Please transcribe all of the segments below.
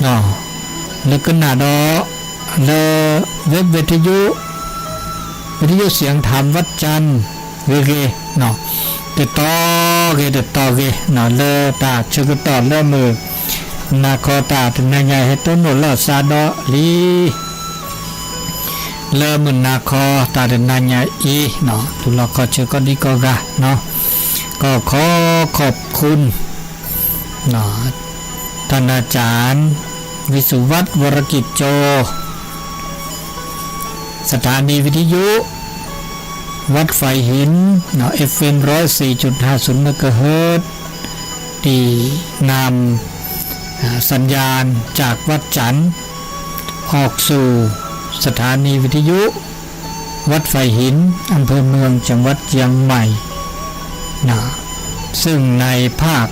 လၢကနၣ်ဒီး လၢ ဝ့ၢ်ဝ့ၢ်တယိ ဝ့ၢ်တယိ စံၣ်ထၣ်ဝၣ်ကၠၣ် ဂ့ၤဂ့ၤ တတီၤဂ့ၤတတီၤဂ့ၤ လၢတၢ်ဆၢကတီၢ်လၢမုၢ်နၤခီတၢ်တနၤညါ ဟဲတိၢ်နီၣ်လီၤစါဒီးလံ လၢမုၢ်နၤခီတၢ်တနၤညါအံၤ တူၢ်လိာ်ခီၣ်ဆၢကိးဒံကိးဂၤ ก็ขอขอบคุณ ท่านอาจารย์ วิสุวัฒน์ วรกิจโจ สถานีวิทยุ วัดไฟหิน เอฟเอ็ม ร้อยสี่จุดห้าศูนย์ เมกะเฮิรตซ์ ที่นำ เอ่อ สัญญาณจากวัดจันทร์ ออกสู่สถานีวิทยุ วัดไฟหิน อำเภอเมือง จังหวัดเชียงใหม่ นะ ซึ่งในภาค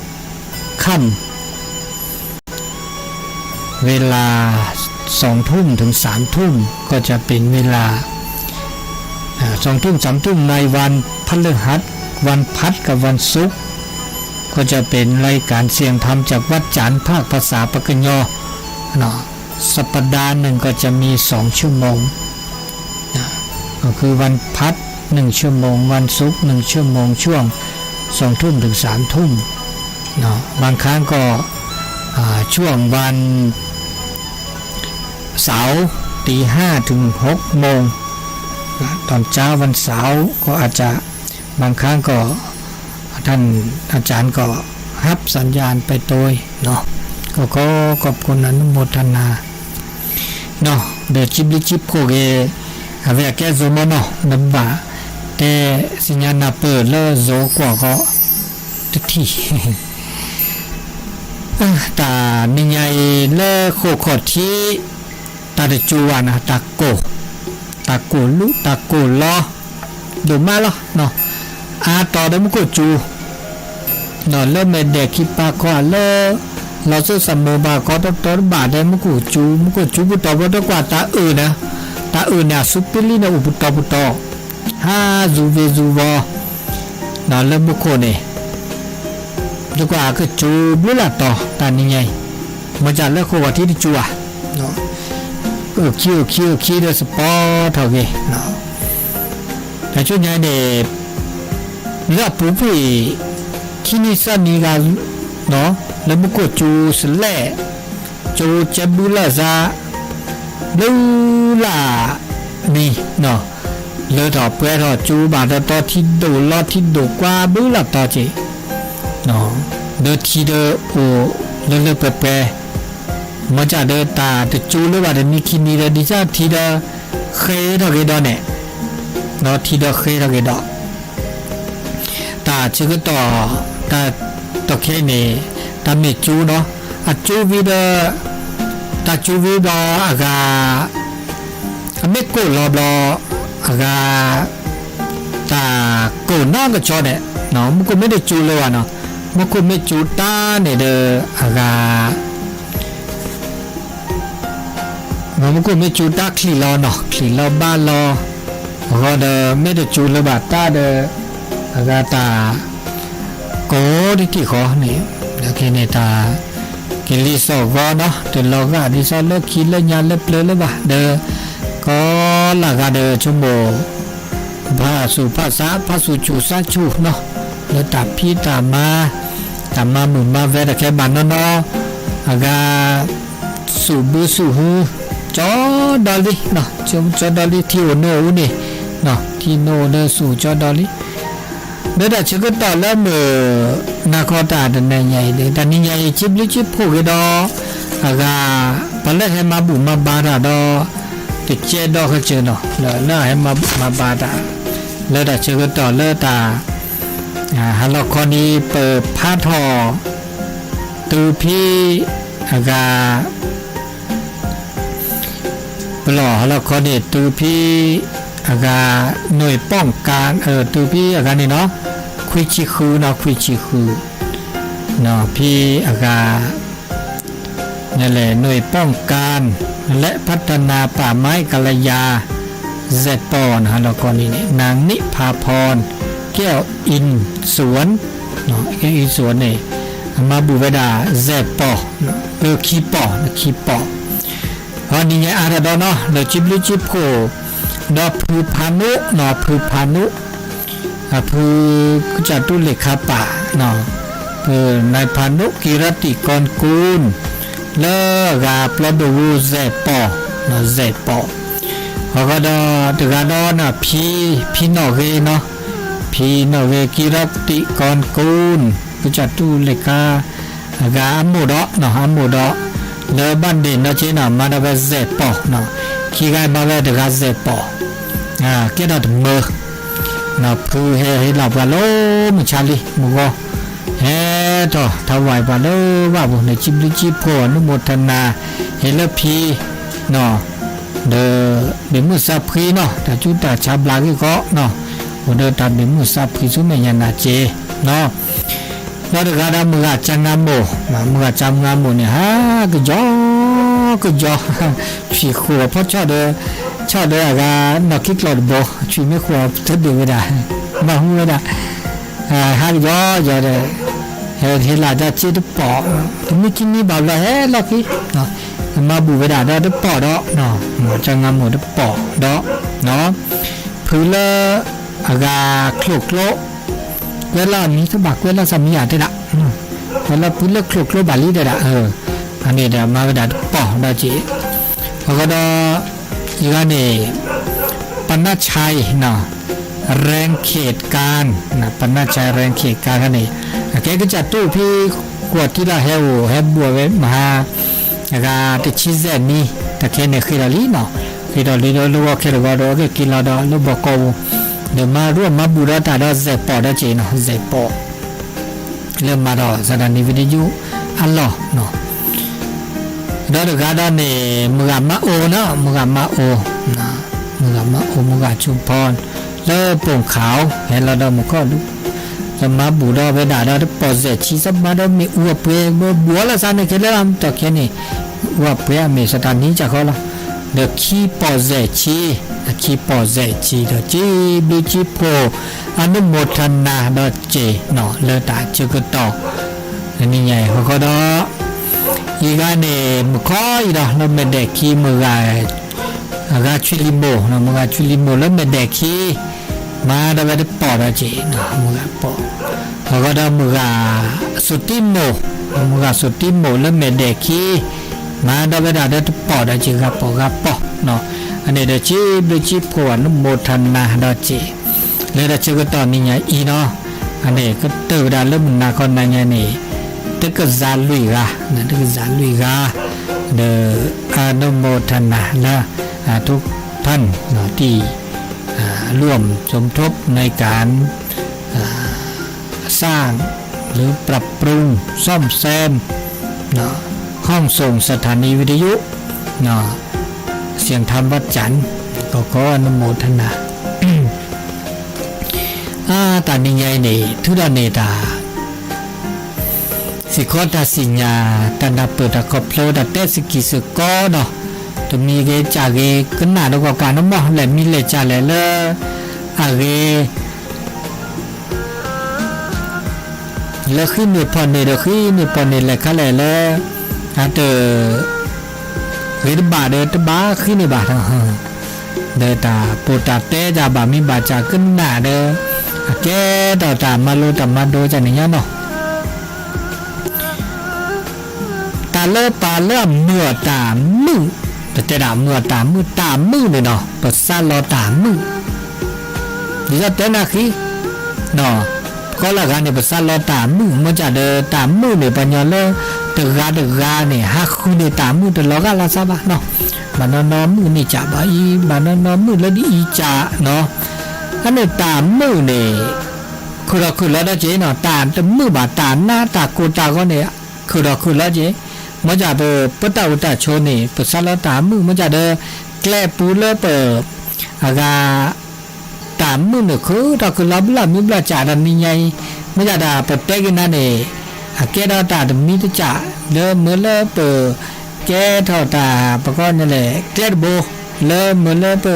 ค่ำ เวลา สองทุ่มถึง สามทุ่ม ก็จะเป็นเวลา อ่า สองทุ่ม สามทุ่ม ในวันพฤหัส วันพัดกับวันศุกร์ ก็จะเป็นรายการเสียงธรรมจากวัดจันทร์ภาคภาษาปากกยอ เนาะ สัปดาห์หนึ่งก็จะมีสองชั่วโมง นะ ก็คือวันพัดหนึ่งชั่วโมง วันศุกร์หนึ่งชั่วโมง ช่วงสองทุ่มถึงสามทุ่ม เนาะ บางครั้งก็ อ่า ช่วงวันเสาร์ ตีห้าถึงหกโมง นะ ตอนเช้าวันเสาร์ก็อาจจะ บางครั้งก็ ท่านอาจารย์ก็รับสัญญาณไปโดย เนาะ ก็ขอขอบคุณอนุโมทนา เนาะ ဒီးစံးဘျုးစံးဖှိၣ်က့ၤ အဝဲအကဲ Zoom မ့ၢ်နီၤ နဘၣ်တဲသ့ၣ်ညါနၢ်ပၢၢ်လၢ Zoom ကွၢ်ဃီ တထံၣ် တၢ်နံၤညါအံၤလၢဃိာ်ခီၣ်ထံး တၢ်တစူၤဘၣ်နၤ တၢ်ကိၢ် တၢ်ကိၢ်လူ တၢ်ကိၢ်လီ ဒိၣ်မးလီၤ အါတီၤဒီးမူခိၣ်စူၤ ဒီးလၢမဲာ်ဒဲးခံပၤခီလၢ လီၤစိစၢ်မိၢ်ဘၣ်ခီတီတီတဘၣ်ဒီး မူခိၣ်စူၤ မူခိၣ်စူၤပတီၢ်ပတီၢ်ကွၢ်တၢ်အုၣ်န့ၣ် တၢ်အုၣ်န့ၣ်အစူၤပလံန့ၣ်အိၣ်ပတီၢ်ပတီၢ် ဟးစူၤဝ့ၤစူၤဝီၤ ဒီးလၢမူခိၣ်န့ၣ် တကွၢ်ကစူၤဘျုးလၢ်တီၤ တၢ်နံၤညါအံၤ မ့ၢ်ကၢ်လၢဃိာ်ခီၣ်ထံးတစူၤဘၣ် အုၣ်ခံအုၣ်ခံအုၣ်ခံဒီးစပီထီၣ်က့ၤ တၢ်ဆူညါအံၤန့ၣ် လၢအပူၤကွံာ် ခံနံၤသၢနံၤဂၤ လၢမူခိၣ်စူၤစလဲၣ် ကၠိကဲဘုလၢၢ်စါ ဘျုးလၢ်နံၤ လၢထီၣ်ပှဲၤထီၣ်စူၤဘၣ်တီတီ ထံဒိၣ်လီၤထံဒိၣ်ကွၢ်ဘုလၢ်တီၤက့ၤ ဒီးထံဒီးအိၣ်လၢလၢပှဲၤပှဲၤ မ့ၢ်ကၢ်ဒီးတၢ်တစူၤလၢဘၣ်တနံၤခံနံၤဒီး ဒ်သိးထံဒီးဃ့ထီၣ်က့ၤဒီးန့ၣ် ဒီးထံဒီးဃ့ထီၣ်က့ၤဒီး တၢ်ဆၢကတီၢ် တၢ်တီၢ်ခဲအံၤန့ၣ် တၢ်မ့ၢ်စူၤနီၤ အစူၤဝံၤဒီး တၢ်စူၤဝံၤဘျီအဂၤ အမ့ၢ်ကိၢ်လီၤဘျီ အဂၤ တၢ်ကိၢ်နီၢ်ကဆီန့ၣ် မူခိၣ်မ့ၢ်တစူၤလၢၤဘၣ်နီၤ မူခိၣ်မ့ၢ်စူၤတၢ်န့ၣ်ဒီး အဂၤ မ့ၢ်မူခိၣ်မ့ၢ်စူၤတၢ်ချံးလီၤနီၤ ချံးလီၤဘၣ်လီၤ အဃိဒီးမ့ၢ်တစူၤလၢၤဘၣ်တၢ်ဒီး အဂၤတၢ် ကိးတထံၣ်ဃီန့ၣ် ခဲန့ၣ်တၢ် ကလံၤစိးဂီၤနီၤ တလီၤဂာ်ဒ်သိးလၢခံလၢညါလၢပျၢၤလၢၤဘၣ်ဒီး ကိးလၢ်ဂၤဒီး ဆိကမိၣ် ဖးဆူၣ်ဖးဆး ဖးဆူၣ်ဆူၣ်ဆါဆူၣ်နီၤ လၢတၢ်ဖံးတၢ်မၤ တၢ်မၤမုာ်မၤဝဲတၢ်ခဲဘၣ်နီၢ်နီၢ် အဂၤ ဆူၣ်ဘုဆူၣ်ဟု ကၠီဒီလံ ကၠီဒီလံ ထံအိၣ်နိအိၣ်န့ၣ် ထံနိအိၣ်ဒီးဆူၣ်ကၠီဒီလံ ဒီးတၢ်ဆၢကတီၢ်လၢမုၢ်နၤခီတၢ်တနံၤညါအံၤ တနံၤညါအံၤ စံးဘျုးစံးဖှိၣ်က့ၤဒီး အဂၤ ပှၤလၢဟဲမၤဘူၣ်မၤဘါတၢ်ဒီး တကဲဒီးဃဲကၢနီၤ လၢဟဲမၤဘူၣ်မၤဘါတၢ် လၢတၢ်ဆၢကတီၢ်လၢတၢ် ဟါလီၤခီန့ၣ် ပဖးထီၣ် တုၤဖဲ အဂၤ ပလီၢ်ဟါလီၤခီန့ၣ် တုၤဖဲ အဂၤ နွံပီၣ်ကၣ် တုၤဖဲအဂၤန့ၣ်နီၤ ခွံဆံဃုနီၤ ခွံဆံဃု ဖဲအဂၤ นั่นแหละ หน่วยป้องกันและพัฒนาป่าไม้กาลยา แซดปอ นะฮะ แล้วก็นี่เนี่ย นางนิพาพร แก้วอินสวน เนาะ แก้วอินสวนเนี่ย မၤဘူၣ်ဝဲဒၣ် စဲးပိာ်, အၢ ခံပိာ်, ခံပိာ်, အနံၤညါအါထီၣ်ဒီးနီၤ လၢခံဘျုးခံဖှိၣ်, ဒီးဖုဖးနိၣ်နီၤ ဖုဖးနိၣ်, အဖု ကစၢ်တူၣ်လ့ၣ်ခါပာ်, ဖု นายพานุ กิรติกรกูล လၢအဂၤပျီဒိၣ်ဝူ စဲးပိာ်, စဲးပိာ်, အဃိဒီးတဂၤဒီးနီၤ ဖံ, ဖံနီၣ်ဂ့ၤနီၤ, ဖံနီၣ်ဂ့ၤ กิรติกรกูล ကစၢ်တူၣ်လ့ၣ်ခါ အဂၤအမိၢ်ဒီး, အမိၢ်ဒီး, လၢဘၣ်ဒ့ၣ်နီၢ်က့နီၤ မၤဒီးဝဲစဲးပိာ်နီၤ, ခံဂၤမၤဝဲတဂၤစဲးပိာ်, ကဲထီၣ်တမၢ, ဖုဟဲဟ့ၣ်လီၤပှၤလၢမုၢ်ဆါလံ မုၢ်ဂီၤ, ဟဲထီၣ်ထီၣ်ဝဲပှၤလၢဘၣ်ပူၤန့ၣ် ခံဘျုးခံဖှိၣ် အနုမောทนา ဟ့ၣ်လၢဖံ ဒီး ဘ့ၣ်မုၢ်စၢ်ဖှံနီၤ တၢ်ကူတၢ်ဆါဘျါဂ့ၢ်ကီးနီၤ, အိၣ်ဒီးတၢ်ဘ့ၣ်မုၢ်စၢ်ဖှံဆူမဲာ်ညါနၤက့နီၤ, ဒီးတဂၤဒီးမုၢ်ဂၤကၠါငါမိၢ်, မုၢ်ဂၤကၠါငါမိၢ်န့ၣ် ဟးကယီကယီ, ဆွံၣ်ဃိၣ်အဖီဆီၣ်ဒီး, ဆီၣ်ဒီးအဂၤနီၢ်ခံကျိးတဘိ, ဆွံၣ်မ့ၢ်ဃိၣ်အတဘ့ၣ်ဝဲဒၣ်, ဘၣ်ဟူဝဲဒၣ် ဟးကယီကယီဒီး, ဟဲဟ့ၣ်လီၤတၢ်စ့တပိာ်, တမံၤခံနံၤဘၣ်ဘျီဟဲလီၢ်ခံ, မၤဘူၣ်ဝဲဒၣ်ဒီးတပိာ်ဒီး, ကၠါငါမိၢ်တပိာ်ဒီး, ဖုလၢအဂၤချိၣ်ကျိ, ကွဲးလီၤမံၤတဘၣ် ကွဲးလီၤစၢ်မံၤယၤတဲဒၣ်, ကွဲးလီၤဖုလၢချိၣ်ကျိဘၣ်လံတဲဒၣ်, အန့ၣ်ဒီးမၤဝဲဒၣ်တပိာ်ဒီးက့ၤ, အဃိဒီး ယဂၤန့ၣ် ပနၢ်ဆဲနီၤ, ရဲၣ်ခ့းကါ, ပနၢ်ဆဲရဲၣ်ခ့းကါခါန့ၣ်, အကဲကစၢ်တူၣ်ဖံ ကွီၢ်ထံလီၤဟဲအိၣ်ဟဲဘှီဝဲမဟါ, အဂၤတဆံစဲးနံၣ်, တၢ်ခဲန့ၣ်ဃ့ထီၣ်လံနီၤ, ဃ့ထီၣ်လံဒီးလၢဂီၤခဲတဂီၤဒီးကက့ၤလီၤဒီးလၢဘီကီၢ်ပူၤ, ဒီးမၤရူၢ်မၤဘူၣ်ဒီးတၢ်ဒီးစဲးပိာ်ဒီးက့ၤနီၤ, စဲးပိာ် လၢမၤဒီးစးဒၣ်နံၤဝံၤတယုၢ်အလီၢ်နီၤ, ဒီးတဂၤဒီးန့ၣ် မုၢ်ဂၤမါအိၣ်နီၤ, မုၢ်ဂၤမါအိၣ်, မုၢ်ဂၤမါအိၣ် မုၢ်ဂၤဆူဖီ လၢပိာ်ခးအီၤ ဟဲလီၤဒီးမုၢ်ခီၣ်ဒူၣ်, ဒီးမၤဘူၣ်ဒီးဝဲဒၣ်ဒီးတပိာ်စဲးဆံ စးမၤဒီးမ့ၢ်အူအပှဲၤ ဘၣ်ဘှီလီၤစးန့ၣ်ခဲလၢာ်လီၤ မ့ၢ်တီၢ်ခဲန့ၣ်, အူအပှဲၤအမ့ၢ်စးတၢ်နံၣ်ကၢ်ဃီလီၤ, ဒီးခံပိာ်စဲးဆံ, ခံပိာ်စဲးဆံဒီးက့ၤဘျုးက့ၤဖှိၣ် အနုမောทนา ဒီးက့ၤနီၤ လၢတၢ်ဆၢကတီၢ် နံၤညါအံၤ အဃိဒီး ယဂၤန့ၣ် မုၢ်ခီအံၤဒီး လၢမဲာ်ဒဲးခံ မုၢ်ဂၤ အဂၤဆွံလံၤမိၢ်, မုၢ်ဂၤဆွံလံၤမိၢ်လၢမဲာ်ဒဲးခံ မၤဒီးဝဲတပိာ်ဒီးက့ၤ, မုၢ်ဂၤပိာ်, အဃိဒီးမုၢ်ဂၤ စိၤတံမိၢ်, မုၢ်ဂၤစိၤတံမိၢ်လၢမဲာ်ဒဲးခံ မၤဒီးဝဲဒၣ်ဒီးတပိာ်ဒီးက့ၤ ဂၤပိာ်ဂၤပိာ်နီၤ, အန့ၣ်ဒီးက့ၤဘျုးက့ၤဖှိၣ် အနုမောทนา ဒီးက့ၤ လၢတၢ်ဆၢကတီၢ်နံၤညါအံၤနီၤ, အန့ၣ်ကတၢၢ်ဝဲဒၣ်လၢမုၢ်နၤခီနၤညါန့ၣ် တကစၤလွံၢ်ဂၤ, တကစၤလွံၢ်ဂၤ, ဒီး อนุโมทนา လၢ ทุกท่าน ที่ร่วมสมทบในการ สร้างหรือปรับปรุงซ่อมแซม ห้องส่งสถานีวิทยุ เสียงธรรมวัดจันทร์ ก็ขออนุโมทนา တၢ်နံၤညါအံၤန့ၣ် ထုးထီၣ်န့ၢ်တၢ် စ့ၢ်ကီးတၢ်စံၣ်ညါ တၢ်နၢ်ပၢၢ်တၢ်ခီဖျိ တၢ်တဲစ့ၢ်ကီးစ့ၢ်ကီးနီၤ, တမံၤဂ့ၤကၢ်ဂ့ၤ ကနၣ်ဒီးကီၢ်ကးနီၤ မ့ၢ်လဲၣ်မံလဲၣ်ကၢ်လဲၣ်လၢ အဂ့ၤ လၢဃံန့ၢ်ဖီၣ်န့ၢ်ဒီးဃံန့ၢ်ဖီၣ်န့ၢ်လဲၣ်ခါလဲၣ်လၢ အတ ဂ့ၤတဘၣ်ဒီးတဘၣ်ဃံန့ၢ်ဘၣ် ဒီးတၢ်ပိာ်တၢ်တဲတၢ်ဘၣ်မံဘၣ်ကၢ်ကနၣ်ဒီး အကဲထီၣ်တၢ်မၤလိတၢ်မၤဒိးကၢ်န့ၣ်ညါနီၤ တၢ်လၢပှၤလၢအမုာ်အတၢ်မုာ်, ပတဲဒၣ်မုာ်အတၢ်မုာ် တၢ်မုာ်န့ၣ်ဒီး ပစးလီၤတၢ်မုာ်, ဒ်သိးတဲနၢ်ဃံ, ပကိးလၢဂၤန့ၣ် ပစးလီၤတၢ်မုာ် မ့ၢ်ကၢ်ဒီးတၢ်မုာ်န့ၣ် ပှၤညီလၢ တဂၤတဂၤန့ၣ် ဟးဃုန့ၢ်တၢ်မုာ်တလီၤဂာ်လၢ်စၢ်ဘၣ်နီၤ, ဘၣ်နီၢ်နီၢ်မုာ်န့ၢ်ကၢ်ဘၣ်အံၤ ဘၣ်နီၢ်နီၢ်မုာ်လၢဒ်အံၤကၢ်နီၤ, အန့ၣ်တၢ်မုာ်န့ၣ် ခုၣ်ထီၣ်ခုၣ်လီၤဒီးက့ၤနီၤ တၢ်တမုာ်ဘၣ် တၢ်နါတၢ်ကိၢ်တၢ်ဂီၤန့ၣ် ခုၣ်ထီၣ်ခုၣ်လီၤက့ၤ, မ့ၢ်ကၢ်ပ ပတၢ်အိၣ်တၢ်ဆိးန့ၣ် ပစးလီၤတၢ်မုာ် မ့ၢ်ကၢ်ဒီး ကျဲပူၤလၢပ အဂၤ တၢ်မုာ်န့ၣ်ခုၣ်ထီၣ်ခုၣ်လီၤဘျၣ်မံဘျၣ်ကၢ်ဒီးနံၤညါအံၤ, မ့ၢ်ကၢ်ဒၣ်ပတဲက့ၤနၤန့ၣ် အကဲထီၣ်တၢ်တမံၤတကၢ် လၢမ့ၢ်လၢပ ကဲထီၣ်တၢ် ပကိးန့ၣ်လဲၣ် ကျဲတဘိ လၢမ့ၢ်လၢပ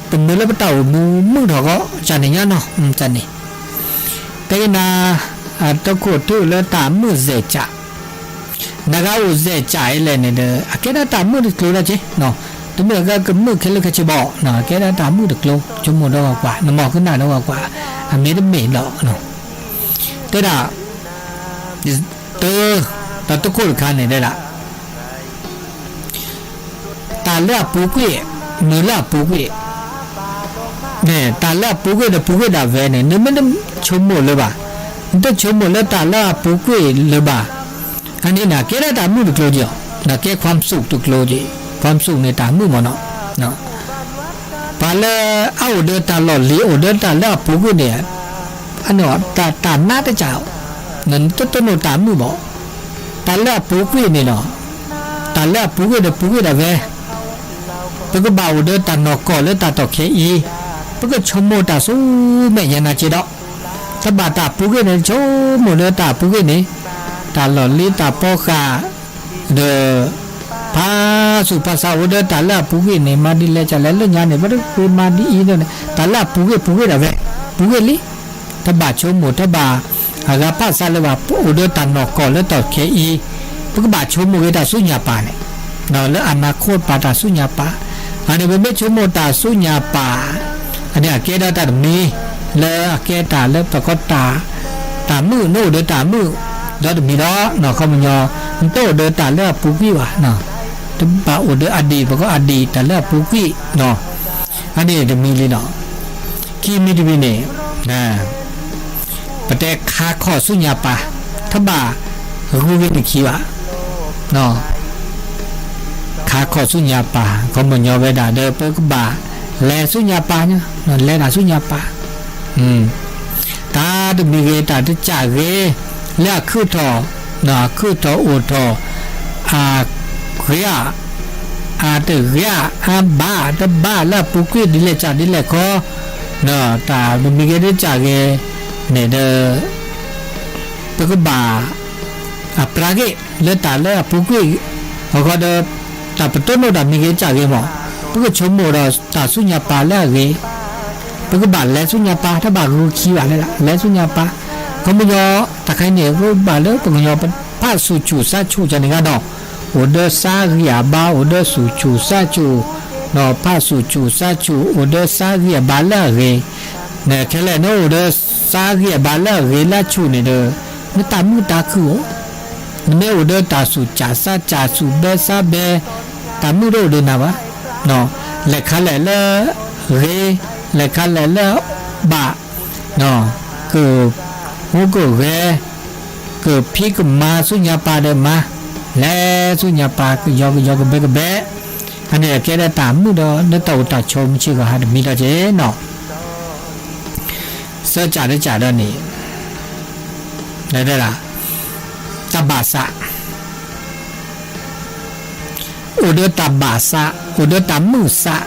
ပမ့ၢ်လၢပတၢ်အိၣ်မူမုာ်ထီၣ်ဂီၢ် ကၢ်န့ၣ်ညါနီၤ ကၢ်န့ၣ် တဲက့ၤနၤ တၢ်တခိၣ်ထူၣ်လၢတၢ်မုာ်စဲးကၠး, နဂၤအိၣ်စဲးကၠးအံၤလဲၣ်န့ၣ်ဒီး အကဲဒၣ်တၢ်မုာ်တကျိၤဒၣ်က့, တမ့ၢ်အဂၤကမုာ်ခဲလၢာ်ခဲဆ့ဘၣ်, အကဲဒၣ်တၢ်မုာ်တကျိၤ, ဆိကမိၣ်ဒီးကွၢ်, နမၤကနၣ်ဒီးကွၢ်, အမ့ၢ်တမ့ၢ်လီၤ. တဲဒၣ်, တၢ်တခိၣ်တခါန့ၣ်တဲဒၣ် တၢ်လၢအပူၤကွံာ်, မုာ်လၢအပူၤကွံာ်, တၢ်လၢအပူၤကွံာ်ဒီးပူၤကွံာ်ဒၣ်ဝဲန့ၣ် နမ့ၢ်တဆိကမိၣ်လၢၤဘၣ်, နတဆိကမိၣ်လၢတၢ်လၢအပူၤကွံာ်လၢၤဘၣ်, အန့ၣ်န့ၣ် ကဲဒၣ်တၢ်မုာ်တကျိၤက့ၤအီၤ, ကဲ ความสุข တကျိၤက့ၤ, ความสุข န့ၣ်တၢ်မုာ်မ့ၢ်နီၤ. ပှၤလၢအအိၣ်ဒီးတၢ်လီၢ်လံၤ အိၣ်ဒီးတၢ်လၢအပူၤကွံာ်န့ၣ် တၢ်နါတကး, နတတိၢ်နီၣ်တၢ်မုာ်ဘၣ်, တၢ်လၢအပူၤကွံာ်န့ၣ်လီၤ. တၢ်လၢအပူၤကွံာ်ဒီးပူၤကွံာ်ဒၣ်ဝဲ, ပကဘၣ်အိၣ်ဒီးတၢ်နီၢ်ကီၢ်လၢတၢ်တီၢ်ခဲအံၤ, ပကဆိကမိၣ်တၢ်ဆူမဲာ်ညါနာ်က့ဒီး, တဘၣ်တၢ်ပူၤကွံာ်န့ၣ် ဆိကမိၣ်လၢတၢ်ပူၤကွံာ်န့ၣ်, တၢ်လီၢ်လံၤတၢ်ပီဃာ် ဒီး ဖးဆူၣ်ဖးဆါအိၣ်ဒီးတၢ်လၢအပူၤကွံာ်န့ၣ် မၤဒ်လဲၣ်ကလဲၣ်လၢညါန့ၣ် ပတဃ့မၤဒ်အံၤန့ၣ် တၢ်လၢအပူၤကွံာ်ပူၤကွံာ်ဒၣ်ဝဲ, ပူၤကွံာ်လံ, တဘၣ်ဆိကမိၣ် တဘၣ်အဂၤဖးဆါလၢၤဘၣ်, ပအိၣ်ဒီးတၢ်နီၢ်ကီၢ်လၢတၢ်တီၢ်ခဲအံၤ, ပကဘၣ်ဆိကမိၣ်က့ၤတၢ်ဆူညါပၢ်န့ၣ်, လၢအနၤခိၣ်ပၢ်တၢ်ဆူညါပၢ်, အန့ၣ်ပမ့ၢ်ဆိကမိၣ်တၢ်ဆူညါပၢ်, အန့ၣ်အကဲဒၣ်တၢ်တမံၤ လၢအကဲတၢ်လၢပကီတၢ် တၢ်မုာ် နအိၣ်ဒီးတၢ်မုာ် ဒီးတမံၤဒီး နီၢ်ခီပညီ နတအိၣ်ဒီးတၢ်လၢအပူၤကွံာ်ဘၣ်, တဘၣ်အိၣ်ဒီးအဒံၣ် ပကအဒံၣ်တၢ်လၢအပူၤကွံာ်, အန့ၣ်တမံၤလံနီၤ, ခံမံၤတမံၤန့ၣ် ပတဲခါခီၣ်ဆူညါပၢ်, တဘၣ်ဂုာ်က့ၤနခံဘၣ်, ခါခီၣ်ဆူညါပၢ် ခီပညီဝဲဒၣ်ဒီး ပကဘၣ်လဲၤဆူညါပၢ်, လဲၤတၢ်ဆူညါပၢ်, တၢ်တမံၤဂ့ၤ တၢ်တကးဂ့ၤ လၢအခုၣ်ထီၣ်, အခုၣ်ထီၣ်အိၣ်ထီၣ်, အဂ့ၤဧါ, အတဂ့ၤဧါ, အဘၣ်တဘၣ် လၢအပူၤကွံာ်ဒ်လဲၣ်ကလဲၣ်ဃီ, တၢ်တမံၤဂ့ၤတကးဂ့ၤန့ၣ်ဒီး ပကဘၣ် အပြၢက့ၤ လၢတၢ်လၢအပူၤကွံာ်, အဃိဒီး တၢ်ပတိၢ်နီၣ်တၢ်မံၤဂ့ၤတကးဂ့ၤမး, ပကဆိကမိၣ်ဒီးတၢ်ဆူညါပၢ်လၢအဂ့ၤ, ပကဘၣ်လဲၤဆူညါပၢ်, တဘၣ်ဂုာ်ခံဘၣ်လၢ လဲၤဆူညါပၢ်, ခီပညီ တၢ်ခဲအံၤန့ၣ် ပဘၣ်လၢပှၤကညီ ဖးဆူၣ်ဆူၣ်ဆါဆူၣ်ကန့ၣ်ဂၤဒီး အိၣ်ဒီးဆါဂံၢ်အဘါ အိၣ်ဒီးဆူၣ်ဆူၣ်ဆါဆူၣ်, ဖးဆူၣ်ဆူၣ်ဆါဆူၣ် အိၣ်ဒီးဆါဂံၢ်အဘါလၢအဂ့ၤ, နခဲလၢာ်နအိၣ်ဒီးဆါဂံၢ်အဘါလၢအဂ့ၤလၢအဆူၣ်န့ၣ်ဒီး နတၢ်မုာ်တၢ်ခုၣ်အိၣ်, နမ့ၢ်အိၣ်ဒီးတၢ်ဆူၣ်စၢ်ဆါစၢ် ဆူၣ်ဘဲဆါဘဲ, တၢ်မုာ်တအိၣ်ဒီးနၤဘၣ်, လဲၤခါလဲၣ်လၢဂ့ၤ, လဲၤခါလဲၣ်လၢဘၣ်, ကဟူးကဂဲၤ, ကဖံးကမၤဆူညါပၢ်ဒီးမၤ, လဲၤဆူညါပၢ် ကယီကယီကဘဲကဘဲ, အန့ၣ်အကဲဒၣ်တၢ်မုာ်ဒီး လၢတၢ်အိၣ်တၢ်ဆိးမုၢ်ဆ့ၣ်ဂီၤဟးတမံၤဒီးက့ၤနီၤ, ဆၢကၠးတကၠးဒီးန့ၣ်, တၢ်ဘၣ်ဆၣ် အိၣ်ဒီးတၢ်ဘၣ်ဆၣ်, အိၣ်ဒီးတၢ်မုာ်ဆၣ်,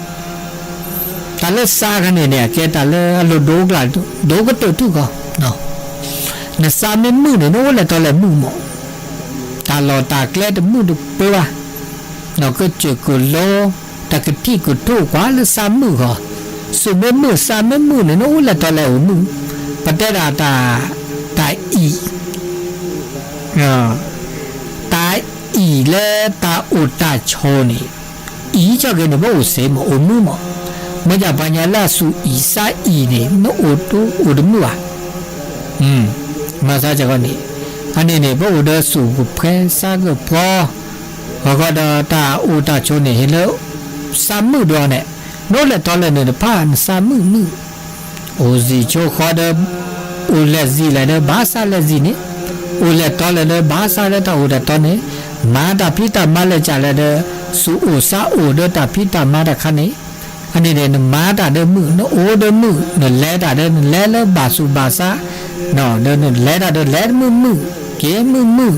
တၢ်လၢဆါခါန့ၣ်န့ၣ် အကဲတၢ်လၢအလိၣ်ဒိကလၢ် ဒိကတၢၢ်ထူၣ်ကီး, နဆါမ့ၢ်မုာ်န့ၣ် နအိၣ်လဲၣ်တီလဲၣ်မုာ်မး, တၢ်လီၢ်တၢ်ကျဲတမုာ်တပၢဘၣ်, ကစၢၢ်ကလိ တၢ်ကထံၣ်ကထိကွၢ်လၢဆါမုာ်ဂီၢ်, ဆူၣ်မ့ၢ်မုာ် ဆါမ့ၢ်မုာ်န့ၣ် နအိၣ်လဲၣ်တီလဲၣ်အိၣ်မုာ်, ပတဲဒၣ်တၢ်, တၢ်အံၣ် တၢ်အံၣ်လၢတၢ်အိၣ်တၢ်ဆိးန့ၣ်, အံၣ်ကီၢ်ဂ့ၤန့ၣ် ပအိၣ်စ့ၢ်မး အိၣ်မုာ်မး, မ့ၢ်ဒ်ပှၤကညီလၢအဆူၣ်အံၣ်ဆါအံၣ်န့ၣ် နအိၣ်တအိၣ်တမုာ်ဘၣ်, မၤသးကီန့ၣ်, အန့ၣ်န့ၣ် ပအိၣ်ဒီးဆူၣ်ကဖှဲဆါကဖှီ, အဃိဒီးတၢ်အိၣ်တၢ်ဆိးန့ၣ် ဟ့ၣ်လၢ ဆါမုာ်ဒီးန့ၣ်, နအိၣ်လဲၣ်တီလဲၣ်န့ၣ်တဖၣ် နဆါမုာ်မုာ် အိၣ်စံာ်ဆိဃီဒီး အိၣ်လဲၣ်စံာ်လဲၣ်ဒီး ဘၣ်ဆါလဲၣ်စံာ်န့ၣ်, အိၣ်လဲၣ်တီလဲၣ်ဒီး ဘၣ်ဆါလၢတၢ်အိၣ်တၢ်တီန့ၣ်, မၤတၢ်ဖံးတၢ်မၤလၢာ်ကလဲၣ်ဒီး ဆူၣ်အိၣ်ဆါအိၣ်ဒီးတၢ်ဖံးတၢ်မၤတခါန့ၣ်, အန့ၣ်န့ၣ် နမၤတၢ်ဒီးမုာ် နအိၣ်ဒီးမုာ် နလဲၤတၢ်ဒီး နလဲၤလၢဘၣ်ဆူၣ်ဘၣ်ဆါ, ဒီးနလဲၤတၢ်ဒီးလဲၤမုာ်မုာ် က့ၤမုာ်မုာ်,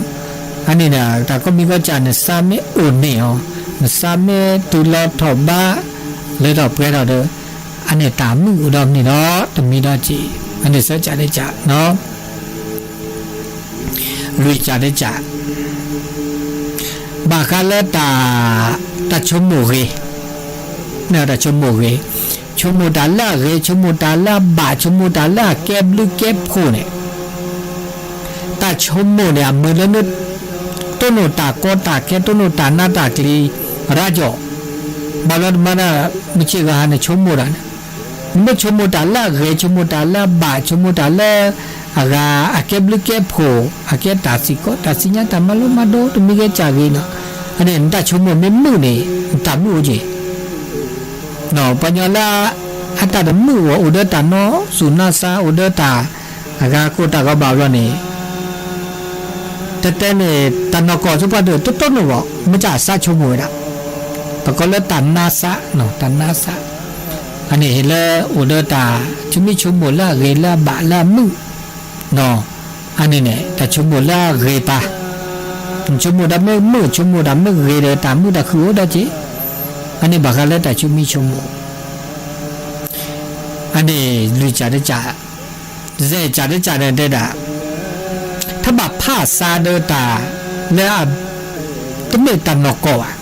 အန့ၣ်န့ၣ် တၢ်ကိးမံၤကိးကၢ် နဆါမ့ၢ်အိၣ်န့ၢ်အီၤ, နဆါမ့ၢ်တုၤလီၤထီၣ်ဘး လၢထီၣ်ပှဲၤထီၣ်ဒီး အန့ၣ်တၢ်မုာ်အိၣ်ဒီးန့ၣ်ဒီး တမံၤဒီးက့ၤ, အန့ၣ်ဆၢကၠးတကၠး, လွံၢ်ကၠးတကၠး, ဘၣ်ဃးလၢတၢ်, တၢ်ဆိကမိၣ်ဂ့ၤ, တၢ်ဆိကမိၣ်ဂ့ၤ, ဆိကမိၣ်တၢ်လၢအဂ့ၤ ဆိကမိၣ်တၢ်လၢအဘၣ် ဆိကမိၣ်တၢ်လၢအကဲဘျုးကဲဖှိၣ်န့ၣ် တၢ်ဆိကမိၣ်န့ၣ် အမ့ၢ်လၢနတိၢ်နီၣ်တၢ်ကီတၢ်ခဲ တိၢ်နီၣ်တၢ်နးတၢ်ကျံၤ ရၢကၠီၣ်, ဘၣ်လီၤတမၤဒၣ် မုၢ်ဆ့ၣ်ဂၤဟးန့ၣ်ဆိကမိၣ်ဒၣ်န့ၣ်, နမ့ၢ်ဆိကမိၣ်တၢ်လၢအဂ့ၤ ဆိကမိၣ်တၢ်လၢအဘၣ် ဆိကမိၣ်တၢ်လၢ အဂၤ အကဲဘျုးကဲဖှိၣ် အကဲတၢ်စံၣ်ကီး တၢ်စံၣ်ညါ တၢ်မၤလိမၤဒိး တမံၤဂ့ၤကၢ်ဂ့ၤနီၤ, အန့ၣ် နတၢ်ဆိကမိၣ်မ့ၢ်မုာ်န့ၣ် နတၢ်မုာ်အိၣ်က့ၤ ပှၤကညီလၢ အတၢ်တမုာ်အီၤ အိၣ်ဒီးတၢ်နီၢ်စူၣ်နီၢ်ဆါ အိၣ်ဒီးတၢ် အဂၤကိၢ်တၢ်ဂီၤဘၣ်ဘျီန့ၣ် တဲတဲန့ၣ် တၢ်နီၢ်ကီၢ်ဆိပှၢ်တၢၢ် တတိၢ်နီၣ်ဘၣ် မ့ၢ်တၢ်အစးဆိကမိၣ်ဝဲဒၣ် ပကိးလၢတၢ်နါစး တၢ်နါစး အန့ၣ်ဟ့ၣ်လၢအိၣ်ဒီးတၢ်ဆိမိၣ်ဆိကမိၣ်လၢအဂ့ၤလၢအဘၣ်လၢအမုာ် အန့ၣ်န့ၣ် တၢ်ဆိကမိၣ်လၢအဂ့ၤပၢ်, ဆိကမိၣ်တၢ်မ့ၢ်မုာ် ဆိကမိၣ်တၢ်မ့ၢ်ဂ့ၤဒီး တၢ်မုာ်တၢ်ခုၣ်အိၣ်ဒၣ်က့ၤ, အန့ၣ်ဘၣ်ဃးလၢတၢ်ဆိမိၣ်ဆိကမိၣ် အန့ၣ်လွံၢ်ကၢ်တကၢ်, စဲးကၢ်တကၢ်န့ၣ်တဲဒၣ်, တဘၣ်ဖးစးဒီးတၢ်လၢအ တမ့ၢ်တၢ်နီၢ်ကီၢ်ဘၣ်,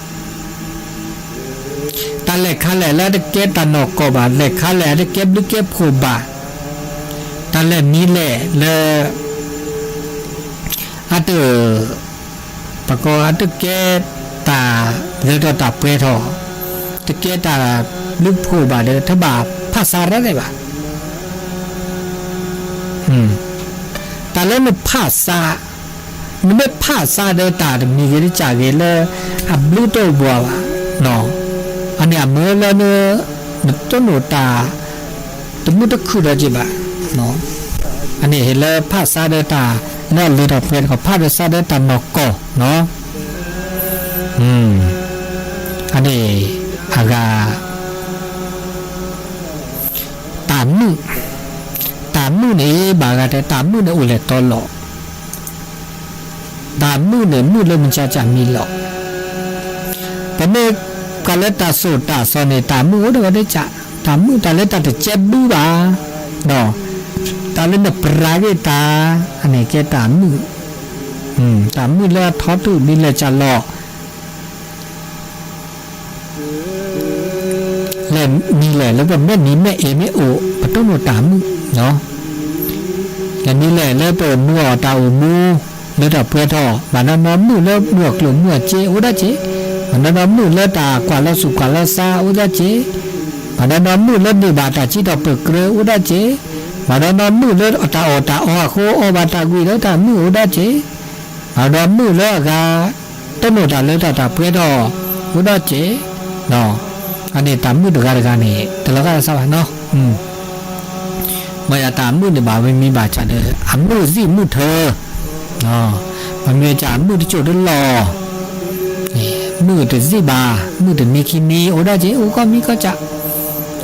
တၢ်လဲၤခါလဲၣ်လၢအတကဲတၢ်နီၢ်ကီၢ်ဘၣ်, လဲၤခါလဲၣ်အတကဲဘျုးကဲဖှိၣ်ဘၣ်, တၢ်လဲၤနံၤလဲၣ်လၢ အတ ပကိးအတကဲ တၢ်လၢထီၣ်တၢ်ပှဲၤထီၣ်, တကဲတၢ်ဘျုးဖှိၣ်ဘၣ်ဒီး တဘၣ်ဖးစးရၣ်သ့ၣ်ဘၣ်. တၢ်လၢနဖးစး, နမ့ၢ်ဖးစးဒီးတၢ်တမံၤဂ့ၤတကၢ်ဂ့ၤလၢ အဘျုးတအိၣ်ဘၣ်ဘၣ်, အန့ၣ်အမ့ၢ်လၢ နတိၢ်နီၣ်တၢ် တမုာ်တခုၣ်ဒီးက့ၤဘၣ်. အန့ၣ်ဟ့ၣ်လၢဖးစးဒီးတၢ်လၢအလၢထီၣ်ပှဲၤထီၣ် ဖးဒီးစးဒီးတၢ်နီၢ်ကီၢ်နီၤ. အန့ၣ်အဂၤ တၢ်မုာ်, တၢ်မုာ်န့ၣ် ဘၣ်ဂၤတဲ တၢ်မုာ်န့ၣ်အိၣ်လဲၣ်တီလီၤ. တၢ်မုာ်န့ၣ် မုာ်လၢမုၢ်ဆါဆၢမံၤလီၤ. ပမ့ၢ်ပှၤလၢတၢ်သိၣ်တၢ်သီန့ၣ် တၢ်မုာ်အိၣ်ဒီးဝဲတကး, တၢ်မုာ်တၢ်လၢတၢ်တကဲဘျုးဘၣ်, ဒီး တၢ်လၢနပြးဂ့ၤတၢ်, အန့ၣ်ကဲတၢ်မုာ်, တၢ်မုာ်လၢအထီတုၤမံၤလဲၣ်ကၢ်လီၤ လဲၣ်နံၤလဲၣ်လၢပမ့ၢ်နံၤမ့ၢ်အ့မ့ၢ်အိၣ် ပတိၢ်နီၣ်တၢ်မုာ်, လဲၣ်နံၤလဲၣ်လၢပမုာ်အီၣ်တၢ်အိၣ်မူ လၢထီၣ်ပှဲၤထီၣ်, ဘၣ်နီၢ်နီၢ်မုာ်လၢမုာ်အီၣ်ကျိၣ်မုာ်အီၣ်စ့အိၣ်ဒၣ်က့ၤ, ဘၣ်နီၢ်နီၢ်မုာ်လၢတၢ်ကွၢ်လီၤသူၣ်ကွၢ်လီၤသးအိၣ်ဒၣ်က့ၤ, ဘၣ်နီၢ်နီၢ်မုာ်လၢန့ၢ်ဘၣ်တၢ်စံးထီၣ်ပၢၢ်ကြၢးအိၣ်ဒၣ်က့ၤ, ဘၣ်နီၢ်နီၢ်မုာ်လၢတၢ်အီၣ်တၢ်အီအဃိ အီၣ်ဘၣ်တၢ်ဝံၤဒီးတၢ်မုာ်အိၣ်ဒၣ်က့ၤ, ဘၣ်နီၢ်နီၢ်မုာ်လၢအဂၤ တိၢ်နီၣ်တၢ်လၢတၢ်တၢ်ပှဲၤထီၣ် အိၣ်ဒၣ်က့ၤ, အန့ၣ်တၢ်မုာ်တဂၤတဂၤန့ၣ် တလီၤဂာ်လၢၤဘၣ်နီၤ, မ့ၢ်ယတၢ်မုာ်န့ၣ်ဘၣ်ဝဲမံၤဘၣ်ဆၣ်ဒီး အမုာ်စံးမုာ်ထၢ ပမ့ၢ်ကမုာ်တစိၢ်တလီၢ်, မုာ်တစံးဘၣ်, မုာ်တနံၤခံနံၤ အိၣ်ဒၣ်က့ၤ အိၣ်ကီၢ်မံၤကီၢ်ကၢ်,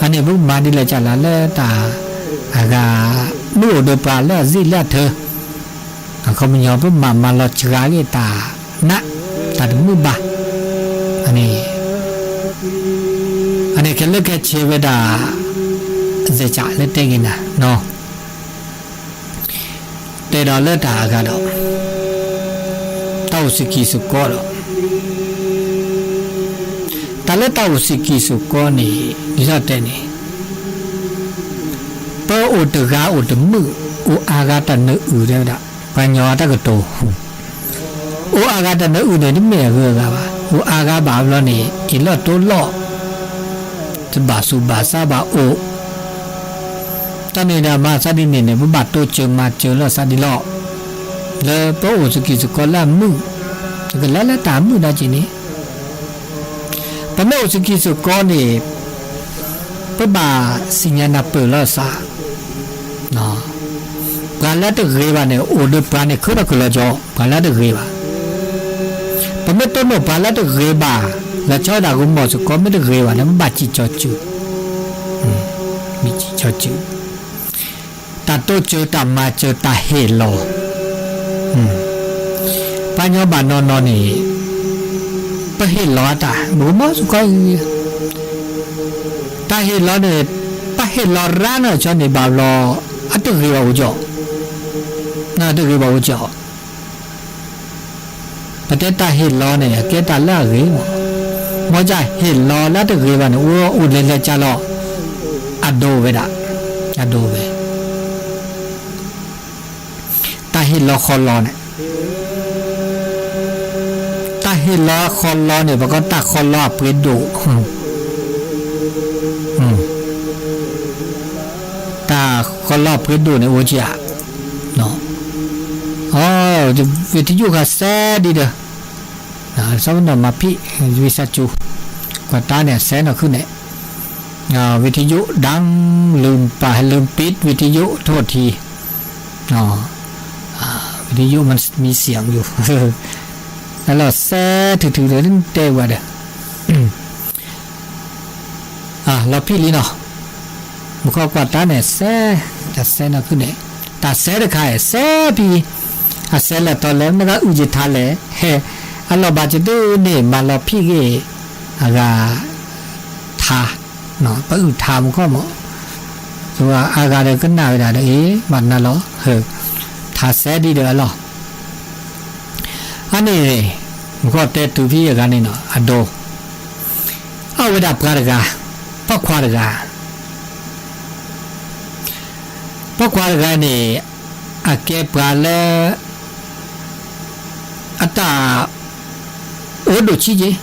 အန့ၣ်ပမၤဒ်လဲၣ်ကၢ်လၢ်လၢတၢ် အဂၤ မုာ်အိၣ်ဒီးပှၤလၢအစံးလၢအထၢ အခီပညီ ပမၤမၤလီၤစှၤဂ့ၤတၢ်နး တၢ်တမုာ်ဘၣ်, အန့ၣ် အန့ၣ်ခဲလၢာ်ခဲဆ့ဝဲဒၣ် စဲးကၠးလၢတဲဂ့ၤနၤနီၤ, တဲဒီးလၢတၢ်အဂၤဒီး တၢ်အိၣ်စူးကံၢ်စူးကီးဒီး တၢ်လၢတၢ်အိၣ်စူးကံၢ်စူးကီးန့ၣ် ဒ်သိးတဲန့ၣ် ပအိၣ်တဂၤအိၣ်တမုာ် အိၣ်အါဂၤတၢ်နၢအုၣ်တဲဝဲဒၣ် ပှၤကညီတၢ်ကတိၤ အိၣ်အါဂၤတၢ်နၢအုၣ်န့ၣ် တမ့ၢ်အဂုၤအဂၤဘၣ်. အိၣ်အါဂၤဘၣ်ဘျီန့ၣ် အ့ၣ်လိာ်တိလိာ် တဘၣ်သူၣ်ဘၣ်သးဘၣ်အိၣ် တၢ်န့ၣ်ဒီးမၤသးဒ်န့ၣ်န့ၣ် ပဘၣ်တိစၢၤမၤစၢၤလိာ်သးဒ်လီၤ. လၢပအိၣ်စူးကံၢ်စူးကီးလၢအမုာ် တကလၢလၢတၢ်မုာ်ဒၣ်က့ၤန့ၣ် ပမ့ၢ်အိၣ်စူးကံၢ်စူးကီးန့ၣ် ပဘၣ်သ့ၣ်ညါနၢ်ပၢၢ်လိာ်သး ပှၤလၢတဂ့ၤဘၣ်န့ၣ် အိၣ်ဒီးပှၤန့ၣ် ခုထီၣ်ကလီၤကီ ပှၤလၢတဂ့ၤဘၣ်. ပမ့ၢ်တိၢ်နီၣ်ပှၤလၢတဂ့ၤဘၣ် လၢဆီဒၣ်ဂီၤမီၢ်စ့ၢ်ကီး မ့ၢ်တဂ့ၤဘၣ်န့ၣ် ပဘၣ်စံၣ်ကၠီၤစုာ် မ့ၢ်စံၣ်ကၠီၤစုာ် တၢ်တိစၢၤတၢ်မၤစၢၤတၢ်ဟ့ၣ်လီၤ ပှၤကညီဘၣ်နီၢ်နီၢ်န့ၣ် ပဟ့ၣ်လီၤတၢ် မုၢ်ဂီၤမီၢ်စ့ၢ်ကီး တၢ်ဟ့ၣ်လီၤန့ၣ် ပဟ့ၣ်လီၤရါနီၢ်ဆီန့ၣ်ဘၣ်ဘျီ အတဂ့ၤဘၣ်အိၣ်ကီ တဂ့ၤဘၣ်အိၣ်ကီ ပတဲတၢ်ဟ့ၣ်လီၤန့ၣ် အကဲတၢ်လၢအဂ့ၤမး, မ်ယဟ့ၣ်လီၤလၢတဂ့ၤဘၣ်န့ၣ် အိၣ်အိၣ်လဲၤလဲၤကၢ်လီၤ အဒိဝဲဒၣ် အဒိဝဲ တၢ် တၢ်ဟ့ၣ်လီၤဃီလီၤန့ၣ်, တၢ်ဟ့ၣ်လီၤဃီလီၤန့ၣ် ပကိးတၢ်ဃီလီၤအပှ့ၤဒိၣ်, တၢ်ဃီလီၤအပှ့ၤဒိၣ်န့ၣ်အိၣ်က့ၤဧါ, အ, ဝ့ၢ်ထံယိၣ်ဃာ်စဲဒ်ဒီး စီၤပနီၣ်မၤဖံး ဝံသးစူၤ ကွၢ်တၢ်န့ၣ် အစဲနီၢ်ခုၣ်န့ၣ် ဝ့ၢ်ထံယိၣ် ดัง ลืมไป ลืมปิด วิทยุ โทษที วิทยุมันมีเสียงอยู่ အလီၤစဲထုထုဒီးတဲဝဲဒီး လီၤဖံးလံနီၤ, မူခိၣ်ကွၢ်တၢ်န့ၣ်စဲ, တၢ်စဲနီၢ်ခုၣ်န့ၣ်, တၢ်စဲတခါအံၤ စဲဖံ, အစဲလၢာ်တီလဲၣ် နကအုၣ်က့ၤထါလဲၣ်, အလီၤဘၣ်ကဒုန့ၣ် မၤလီၤဖံးဂ့ၤ အဂၤ ထါ, ပအုၣ်ထါမူခိၣ်မး, အဂၤဒီးကနၣ်ဝဲဒၣ်ဒီး အ့ မၤနၤလီၤ, ထါစဲဒ်ဒီးအလီၢ် အန့ၣ် မူခိၣ်တဲတုၤဖဲအဂၤန့ၣ်နီၤ အဒိ, အဝဲဒၣ်ပှၤတဂၤ, ပိာ်ခွါတဂၤ, ပိာ်ခွါတဂၤန့ၣ် အကဲပှၤလၢ အတၢ် အိၣ်ဒိၣ်ဆံးက့ၤ,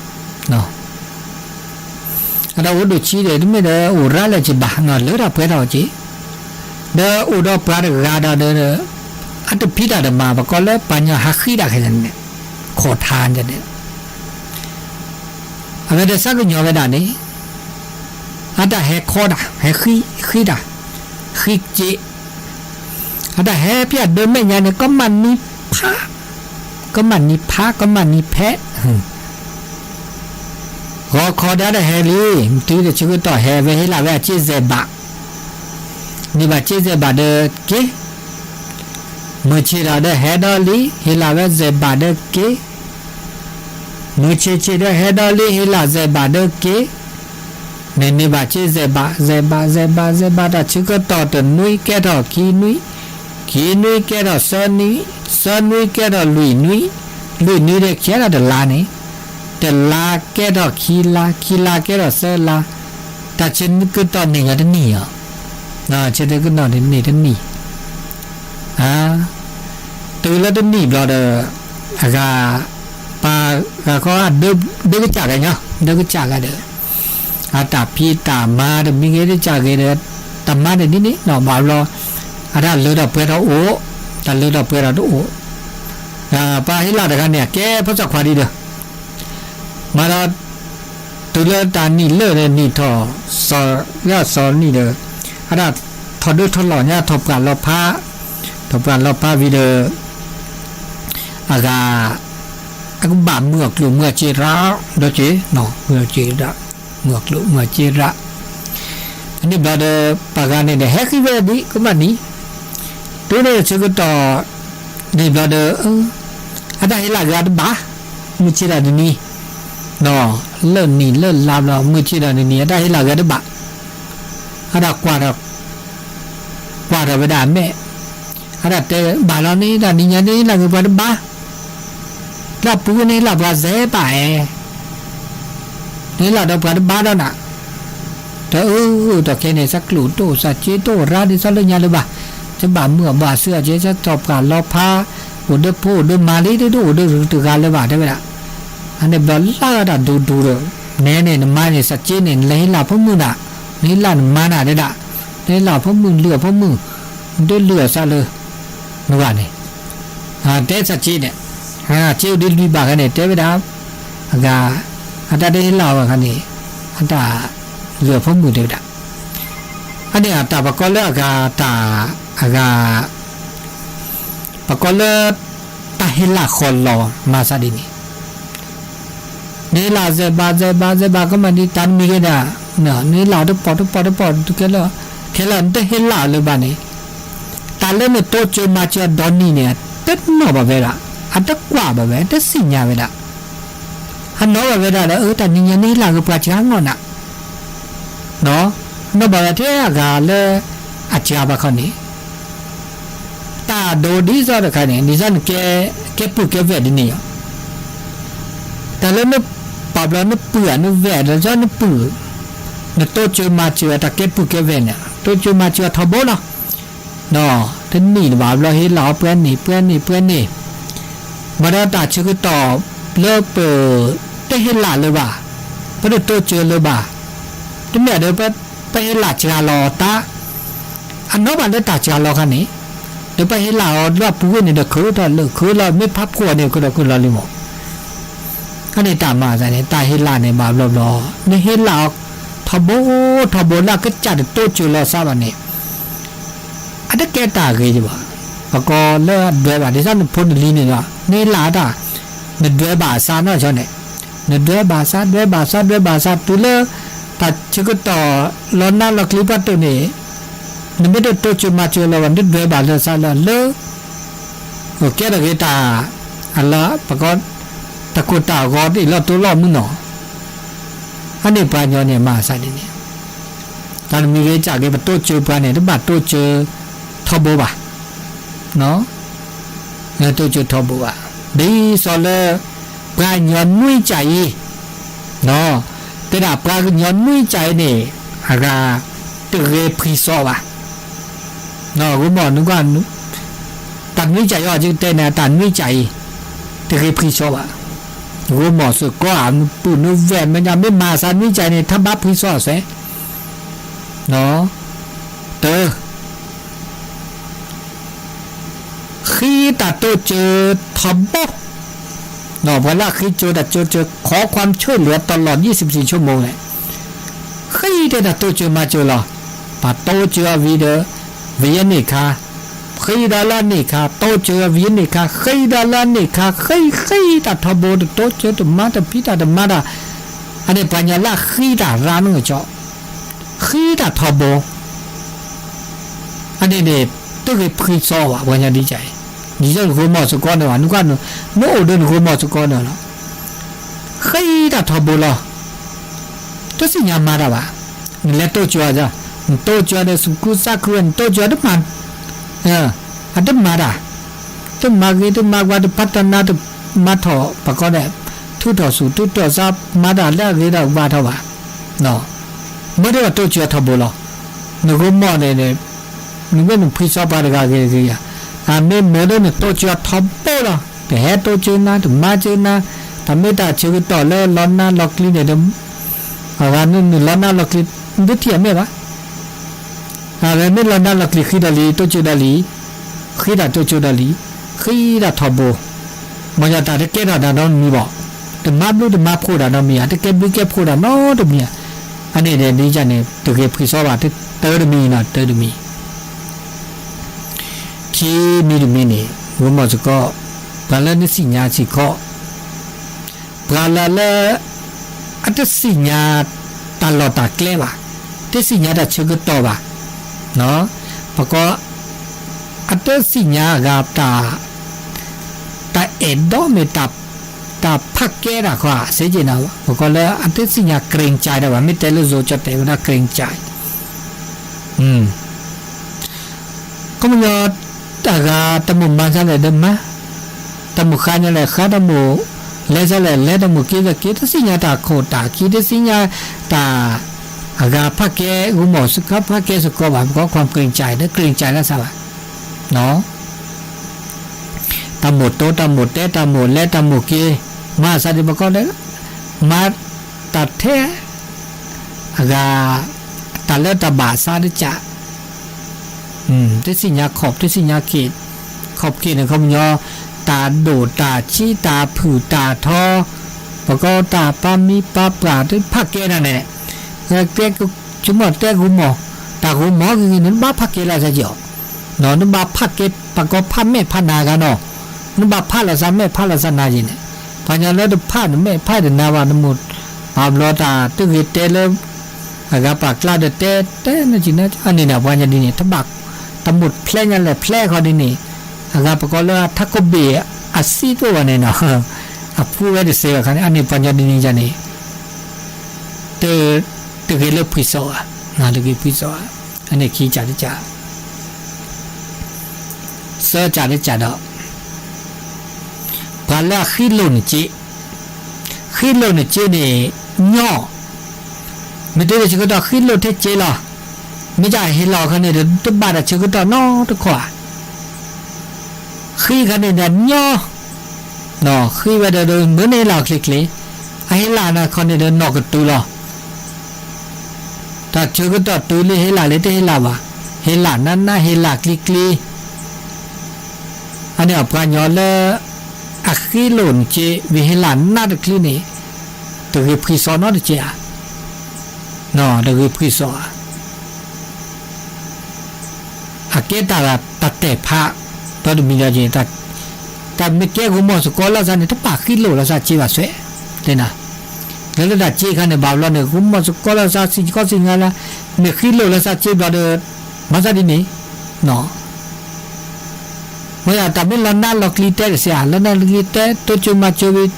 အတၢ်အိၣ်ဒိၣ်ဆံးဒီး တမ့ၢ်ဒီးအိၣ်ရၤလၢက့ၤဘၣ်နီၤ လၢတၢ်ပှဲၤထီၣ်က့ၤ, ဒီးအိၣ်ဒီးပှၤတဂၤဒီး အတဖံးတၢ်တမၤ ပကိးလၢပှၤညီဟးဃံတၢ်ခဲန့ၣ်, ခိးထါန့ၣ်, အဝဲဒီးဆၢကညီၤဝဲဒၣ်န့ၣ်, အတၢ်ဟဲခီတၢ် ဟဲဃံ, ဃံတၢ်, ဃံက့ၤ အတၢ်ဟဲဖဲအဒၢမဲာ်ညါန့ၣ် ကီမးနံၤဖး, ကီမးနံၤဖး ကီမးနံၤဖဲး, ဂီၤခီဒီးတၢ်ဟဲလံ, တုၤတဆၢကတီၢ်ဟဲဝဲဟ့ၣ်လီၤဝဲအစ့စဲးဘး, န့ၢ်ဘၣ်စ့စဲးဘးဒီးက့ၤ, မုၢ်ဆ့ၣ်ဒီးဒီးဟဲဒီးလံ ဟ့ၣ်လီၤဝဲစဲးဘးဒီးက့ၤ မုၢ်ဆ့ၣ်ဆ့ၣ်ဒီးဟဲဒီးလံ ဟ့ၣ်လီၤစဲးဘးဒီးက့ၤ, န့ၣ်န့ၢ်ဘၣ်စ့စဲးဘး စဲးဘး စဲးဘး စဲးဘး တၢ်ဆၢကတီၢ်တနွံကဲထီၣ်ခံနွံ, ခံနွံကဲထီၣ်သၢနွံ, သၢနွံကဲထီၣ်လွံၢ်နွံ, လွံၢ်နွံဒီးကဲထီၣ်တလါန့ၣ်, တလါကဲထီၣ်ခံလါ, ခံလါကဲထီၣ်သၢလါ, တၢ်ဆၢကတီၢ်န့ၣ်ညီတနံၣ်အီၤ, ဆၢကတီၢ်န့ၣ်တနံၣ်တနံၣ် တုၤလၢတနံၣ်ဘျီဒီး အဂၤ ပှၤဂၤခီ ဒၢကစၢ်ဂၤညီ ဒၢကစၢ်ဂၤဒီး အတၢ်ဖံးတၢ်မၤတမံၤဂ့ၤတကစၢ်ဂ့ၤဒီး တမၤန့ၣ်ဒ်န့ၣ်နီၤ ဘၣ်ဘျီ အတၢ်လၢထီၣ်ပှဲၤထီၣ်အိၣ် တၢ်လၢထီၣ်ပှဲၤထီၣ်တအိၣ် ဒီးပှၤဟ့ၣ်လီၤတဂၤန့ၣ် အကဲဖိသၣ်ခွါဒ်ဒီး မၤဒီး တုၤလၢတၢ်နံၣ်လၢာ်ဒီးနံၣ်ထီၣ် စီၤ ယဲၢ်စီၤနံၣ်ဒီး အတၢ်ထီၣ်ဒၢထီၣ်လီၢ်ညါ ထီၣ်ပှၢ်လီၤဖး ထီၣ်ပှၢ်လီၤဖးဝံၤဒီး အဂၤ အကဘၣ်မုာ်အီၣ်ကျိၣ်မုာ်အစ့ရၣ် ဒီးက့ၤ မုာ်အီၣ်ကျိၣ်မုာ်အစ့ရၣ် အန့ၣ်ဘျီဒီး ပှၤဂၤန့ၣ်ဒီး ဟဲဃံဝဲဒၣ်ဒ်ကမၣ်နံၤ တုၤန့ၣ်ဆၢကတီၢ် န့ၣ်ဘျီဒီး အတၢ်ဟ့ၣ်လၢ်ဂၤတဘၣ် မုၢ်ဆ့ၣ်တၢ်တနံၤ လၢနံၣ်လၢလါဘျီ မုၢ်ဆ့ၣ်တၢ်တနံၤ အတၢ်ဟ့ၣ်လၢ်ဂၤတဘၣ် အတၢ်ကွၢ်ထီၣ် ကွၢ်ထီၣ်ဝဲဒၣ်အမဲာ် အတၢ်တဲဘၣ်လီၤန့ၣ် တၢ်နံၤညါန့ၣ် ဟ့ၣ်လၢ်ဂ့ၤပှၤတဘၣ် လၢပူၤန့ၣ် ဟ့ၣ်လၢ်ပှၤစဲးဘၣ်အဲၣ် နဟ့ၣ်လၢ်ဒီးပှၤတဘၣ်ဒီးနၤ တအၢၣ်ဒီးခဲန့ၣ် သးကျိၣ်တအိၣ် သးစ့တအိၣ် ရၣ်ဒ်သိးလၢညါလၢၤဘၣ် ကဘၣ်မုာ်အီၣ်ဘၣ်အစုအစ့ ကထီၣ်ပှၢ်လီၤဖး အိၣ်ဒီးဖိအိၣ်ဒီးမါလံ ဒ်ဒ်အိၣ်ဒီးတဂၤလၢၤဘၣ် တဲဝဲဒၣ် အန့ၣ်ဘျီလၢ်တၢ်ဒူဒူဒီး နဲန့ၣ် နမါန့ၣ် သးစ့န့ၣ် နလဲၤဟ့ၣ်လၢ်ဖိမုၣ်နၤ နဟ့ၣ်လၢ်နမါနၤတဲဒၣ် နဟ့ၣ်လၢ်ဖိမုၣ်လုၢ်အဖိမုၣ် နတလုၢ်အသးလၢ နဂၤန့ၣ် တဲသးစ့န့ၣ် စ့အိၣ်ဒ်လွံၢ်ဘၣ်ခါန့ၣ် တဲဝဲဒၣ် အဂၤ အတၢ်တဟ့ၣ်လၢ်ဝဲခါန့ၣ် အတၢ်လုၢ်အဖိမုၣ်တဲဝဲဒၣ် အန့ၣ်အတၢ်ပကိးလၢအဂၤတၢ် အဂၤ ပကိးလၢ တၢ်ဟ့ၣ်လၢ်ဃီလီၤမၤသးဒ်န့ၣ် နဟ့ၣ်လၢ်စဲးဘၣ်စဲးဘၣ်စဲးဘၣ်ကမၣ်ဒ်တၢ်တမံၤဂ့ၤဒၣ် နဟ့ၣ်လၢ်တပီၢ်တပီၢ်တပီၢ်ခဲလၢာ် ခဲလၢာ်နတဟ့ၣ်လၢ်လၢၤဘၣ်န့ၣ် တၢ်လၢနတိစၢၤမၤစၢၤအီၤဒီနံၤန့ၣ် တနီၣ်ဘၣ်ဝဲဒၣ် အတကွၢ်ဘၣ်ဝဲ တသ့ၣ်ညါဝဲဒၣ် အနီၣ်ဘၣ်ဝဲဒၣ်ဒီး အၢ တၢ်နံၤညါနဟ့ၣ်လၢ်ဂ့ၤပှၤစှၤနီၢ်နၤ နီၣ်ဘၣ်ဝဲထဲအဂၤလၢ အစှၤဘၣ်ခီန့ၣ် တၢ်ဒိးဒ်သိးတခါန့ၣ် ဒ်သိးနကဲ ကဲပုၢ်ကဲဝဲၢ်ဒ်န့ၣ်လီၤ. တၢ်လၢနပာ်ဘျီနပုၢ်ဧါ နဝဲၢ် ဒ်သိးနပုၢ် နတိစၢၤမၤစၢၤအတၢ်ကဲပုၢ်ကဲဝဲၢ်န့ၣ် တိစၢၤမၤစၢၤအထီဘိလီၤ. ဒီးတနံၣ်တဘၣ်ဘျီ ဟ့ၣ်လၢအီၤပှဲၤန့ၢ် ပှဲၤန့ၢ် ပှဲၤန့ၢ်, မ့ၢ်ဒီးတၢ်ဆၢကတီၢ်လၢပ တဟ့ၣ်လၢလၢၤဘၣ်, ပတတိစၢၤလၢၤဘၣ်, တမ့ၢ်ဒီး ပဟ့ၣ်လၢစှၤလီၤတၢ်, အနီၢ်ဘၣ်လၢတၢ်စှၤလီၤခါန့ၣ်, ဒီးပဟ့ၣ်လၢအီၤလၢအပူၤဝဲန့ၣ်ဒီး ခုးထီၣ်လၢ ခုးလီၤ မ့ၢ်ဖးဖှိၣ်န့ၣ် ကဒီးခုးလီၤလံမး. အန့ၣ်တၢ်မၤသးန့ၣ် တၢ်ဟ့ၣ်လၢန့ၣ် ဘၣ်ဘျီဘျီ နဟ့ၣ်လၢအီၤထီဘိထီဘိလၢအကစၢ်တတိစၢၤလီၤစၢ်ဘၣ်န့ၣ် အတကဲတၢ်ဂ့ၤဘၣ်. ပကိးလၢအဒွဲဘၣ် ဒ်သိးနဖိနလံၤန့ၣ်ဒီး နဟ့ၣ်လၢအတၢ် နဒွဲဘၣ်အစၢ်နီၢ်ဆိန့ၣ်, နဒွဲဘၣ်အစၢ် ဒွဲဘၣ်အစၢ် ဒွဲဘၣ်အစၢ် တုၤလၢ တၢ်ဆၢကတီၢ်လီၤနါလီၤကျံပှၤတိၢ်န့ၣ်, နမ့ၢ်တတိစၢၤမၤစၢၤလၢၤဘၣ် နဒွဲဘၣ်လၢအစၢ်လၢလၢ ကဲထီၣ်က့ၤတၢ် အလၢပကိး တၢ်ကိၢ်တၢ်ဂီၤတအံၤလီၤတိလီၤမုၢ်နီၤ. အန့ၣ်ပှၤကညီန့ၣ်မၤအသးဒ်န့ၣ်, တၢ်တမံၤဂ့ၤကၢ်ဂ့ၤ ပတိစၢၤပှၤန့ၣ် တဘၣ်တိစၢၤထီဘိဘၣ်, တိစၢၤထီဘိဘၣ်. ဒ်သိးလၢ ပှၤကညီနွံကၢ်အံၤ တဲဒၣ်ပှၤကညီနွံကၢ်အံၤန့ၣ် အဂၤ တဂ့ၤဖှံစီဘၣ်. ဂိၤမီၢ်နကွၢ် တၢ်နွံကၢ်အံၤ ယကတဲန့ၣ် တၢ်နွံကၢ်အံၤ တဂ့ၤဖှံစီဘၣ်. ဂိၤမီၢ်စ့ၢ်ကီး နပုၢ်နဝဲၢ်မဲာ်ညါ မ့ၢ်မၤသးနွံကၢ်အံၤန့ၣ် ထါဘၣ်ဖှံစီအစဲး တၢ ဃ့တၢ်တိစၢၤထီဘိ, ပှၤလၢအဃ့ကၠိတၢ်ကၠိကၠိ ขอความช่วยเหลือตลอดยี่สิบสี่ชั่วโมง န့ၣ်, ဃ့တၢ်တိစၢၤမၤစၢၤလီၤ. ပှၤတိစၢၤအီၤဝံၤဒီး ဝံၤအန့ၣ်ခါ, ဃ့ဒီးလၢအန့ၣ်ခါ တိစၢၤအီၤဝံၤအန့ၣ်ခါ ဃ့ဒီးလၢအန့ၣ်ခါ ဃ့ဃ့တၢ်ထီဘိ တတိစၢၤတမၤတဖံးတၢ်တမၤတၢ်, အန့ၣ်ပှၤကညီလၢအဃ့တၢ်ရၤမုၢ်ကၠီ ဃ့တၢ်ထီဘိ အန့ၣ်န့ၣ် တဂ့ၤဖှံစီဘၣ် ပှၤကညီဒ်ကၢ်အံၤ, ဒ်သိးနဂိၤမီၢ်စ့ၢ်ကီးန့ၣ်ဘၣ် နကွၢ် နအိၣ်ဒီးနဂိၤမီၢ်စ့ၢ်ကီးန့ၣ်လီၤ. ဃ့တၢ်ထီဘိလီၤ. တသ့ၣ်ညါမၤတၢ်ဘၣ်. နလဲၤတိစၢၤအီၤ, နတိစၢၤအီၤဒီး သူၣ်ခုသးခု နတိစၢၤအီၤတမၤ, အတမၤတၢ်, တမၤဂ့ၤတမၤဝါ တဖးတၢ်နါ တမၤထီၣ် ပကိးန့ၣ် ထုးထီၣ်သူၣ်ထုးထီၣ်သး မၤတၢ်လၢအဂ့ၤဒီးဝါထီၣ်ဘၣ် မ့ၢ်တဘၣ်တိစၢၤအီၤထီဘိလီၤ. နဂိၤမီၢ်န့ၣ် နမ့ၢ်နဖှံစီပှၤတဂၤဂ့ၤဂ့ၤဧါ, အမ့ၢ်မ့ၢ်ဒီးနတိစၢၤအီၤထီဘိလီၤ. တဟဲတိစၢၤနၤ တမၤစၢၤနၤ, တၢ်မ့ၢ်တၢ်ဆၢကတီၢ်လၢလီၤနါလီၤကျံန့ၣ်ဒီး အဂၤနုၤနုၤလီၤနါလီၤကျံ နတထံၣ်အမဲာ်ဘၣ်. အဝဲမ့ၢ်လီၤနါလီၤကျံဃံဒီးလံ တိစၢၤဒီးလံ, ဃံတၢ်တိစၢၤဒီးလံ, ဃံတၢ်ထီဘိ, မ်ယတၢ်တကဲထီၣ်တၢ်နီတမံၤဘၣ်, တမၤဘျုးတမၤဖှိၣ်တၢ်နီတမံၤဧါ, တကဲဘျုးကဲဖှိၣ်တၢ်နီတမံၤဧါ, အန့ၣ်န့ၣ် ဒ်န့ၣ် တဂ့ၤဖှံစီဘၣ် တၢတမံၤနီၤ တၢတမံၤ ခံမံၤတမံၤန့ၣ် ဂိၤမီၢ်စ့ၢ်ကီး ပှၤလၢနသ့ၣ်ညါစ့ၢ်ကီး ပှၤလၢလၢ အတသ့ၣ်ညါတၢ်လီၢ်တၢ်ကျဲဘၣ်, တသ့ၣ်ညါတၢ်ဆၢကတီၢ်ဘၣ်, ပကိး အတသ့ၣ်ညါအဂၤ တၢ်အဲၣ်ဒိးမ့ၢ်တၢ် တၢ်ဖးကဲတၢ်ခီ စ့ၢ်ကီးန့ၣ် ပကိးလၢအတသ့ၣ်ညါ เกรงใจ တၢ်ဘၣ်, မ့ၢ်တဲလၢ โซเชียล တဲဝဲဒၣ် เกรงใจ ခီပညီ တၢ်ဂၤတၢ်မိၣ်မၤသးလဲၣ်ဒီးမၤ, တၢ်မိၣ်ဃါညါလဲၣ်ဃါ, တၢ်မိၣ်လဲၤသးလဲၣ်လဲၤ, တၢ်မိၣ်က့ၤသးက့ၤ, တသ့ၣ်ညါတၢ်ခိၣ်တၢ်ခံ, တသ့ၣ်ညါတၢ် အဂၤဖးကဲ ဂိၤမီၢ်စ့ၢ်ကီး ဖးကဲစ့ၢ်ကီးဘၣ်, ပကိး ความเกรงใจ ဒီး เกรงใจ လၢသးဘၣ် တၢ်မိၣ်တိ တၢ်မိၣ်တဲ တၢ်မိၣ်လဲၤ တၢ်မိၣ်က့ၤ, မၤသးဒ်ပကိးလၢ မၤတၢ်ထဲ အဂၤ တၢ်လၢတၢ်ဘၣ်အသးတကး တသ့ၣ်ညါ ขอบ တသ့ၣ်ညါ เขต, ขอบเขต န့ၣ် ခီပညီ တၢ်ဒိၣ်တၢ်ဆံး တၢ်ဖုၣ်တၢ်ထီ, ပကိးတၢ်ပာ်မံပာ်ပှၢ် တဖးကဲဒၣ်န့ၣ်, တဲဆိကမိၣ်တဲဂိၤမီၢ်, တၢ်ဂိၤမီၢ်ဂ့ၤဂ့ၤန့ၣ် နဘၣ်ဖးကဲလီၤသးက့ၤအီၤ, နဘၣ်ဖးကဲ ပကိးဖးမဲာ်ဖးနၤဂၤနီၤ, နဘၣ်ဖးလီၤသးမဲာ်ဖးလီၤသးနၤက့ၤန့ၣ်, ပှၤကညီလၢတဖးန့ၣ် မဲာ်ဖးတနၤဘၣ် နမိၣ် ပာ်ဘျီတၢ်တဂ့ၤတဲလၢ အဂၤပာ်ကျါဒီးတဲ တဲန့ၣ်က့ၤန့ၣ် အန့ၣ်န့ၣ် ပှၤကညီဒ်န့ၣ် တဘၣ် တၢ်မိၣ်ဖျဲညါလဲၣ်ဖျဲဃီဒ်န့ၣ်, အဂၤပကိးလၢထးခိၣ်ဘ့ၣ်အသံတအိၣ်ဘၣ်န့ၣ်နီၤ, အဖှူဝဲတစဲးဘၣ်ခါန့ၣ် အန့ၣ်ပှၤကညီဒ်န့ၣ်ယၤန့ၣ် တ တဂ့ၤလၢဖှံစီဧါ, တဂ့ၤဖှံစီဧါ, အန့ၣ်ခံကၢ်တကၢ်, သၢကၢ်တကၢ်ဒီး ပှၤလၢအဃ့လိၢ်နစ့, ဃ့လိၢ်နစ့န့ၣ် ညီ, မ့ၢ်တဲလၢဆၢကတီၢ်ဃ့လိၢ်ထဲစ့လီၤ, မ့ၢ်ကဟ့ၣ်လီၤခီန့ၣ်ဒီး တဘၣ်တၢ်ဆၢကတီၢ်နီတခီဧါ. ဃ့ခီန့ၣ်ဒီးညီ, ဃ့ဝဲဒီး မ့ၢ်န့ၣ်ဟ့ၣ်လီၤချ့ချ့, အဟ့ၣ်လီၤနၤခီန့ၣ်ဒီး နီၢ်ကတုၤလီၤ. တၢ်ဆၢကတီၢ်တုၤလၢဟ့ၣ်လီၤလၢတဟ့ၣ်လီၤဘၣ်, ဟ့ၣ်လီၤနးနး ဟ့ၣ်လီၤကျ့ကျ့, အန့ၣ်အပှၤကညီလၢ အဃ့လိၢ်နစ့ ဝံၤဟ့ၣ်လီၤနးတချုးန့ၣ် တဂ့ၤဖှံစီနီတကဲဧါ, တဂ့ၤဖှံစီဧါ. အကဲတၢ်တၢ်တဲာ်ဖး ဒီတမံၤဒီးက့ၤ တၢ်မ့ၢ်ကဲဂိၢ်မီၢ်စကီလၢစ့န့ၣ် တဘၣ်ဃ့လိၢ်လၢစ့ဘၣ်စ့, တဲနၤ, လၢလၢတၢ်စ့ခါန့ၣ် ဘၣ်ဘျီန့ၣ် ဂိၢ်မီၢ်စကီလၢစ့ စံၣ်ကီစံၣ်ငါလၢ မ့ၢ်ဃ့လိၢ်လၢစ့ဘျီဒီး မၤသးဒ်န့ၣ် မ့ၢ်တၢ်မ့ၢ်လီၤနးလီၤကျံတဲတစ့ဧါ, လီၤနးလီၤကျံတဲ တိစၢၤမၤစၢၤဝံၤ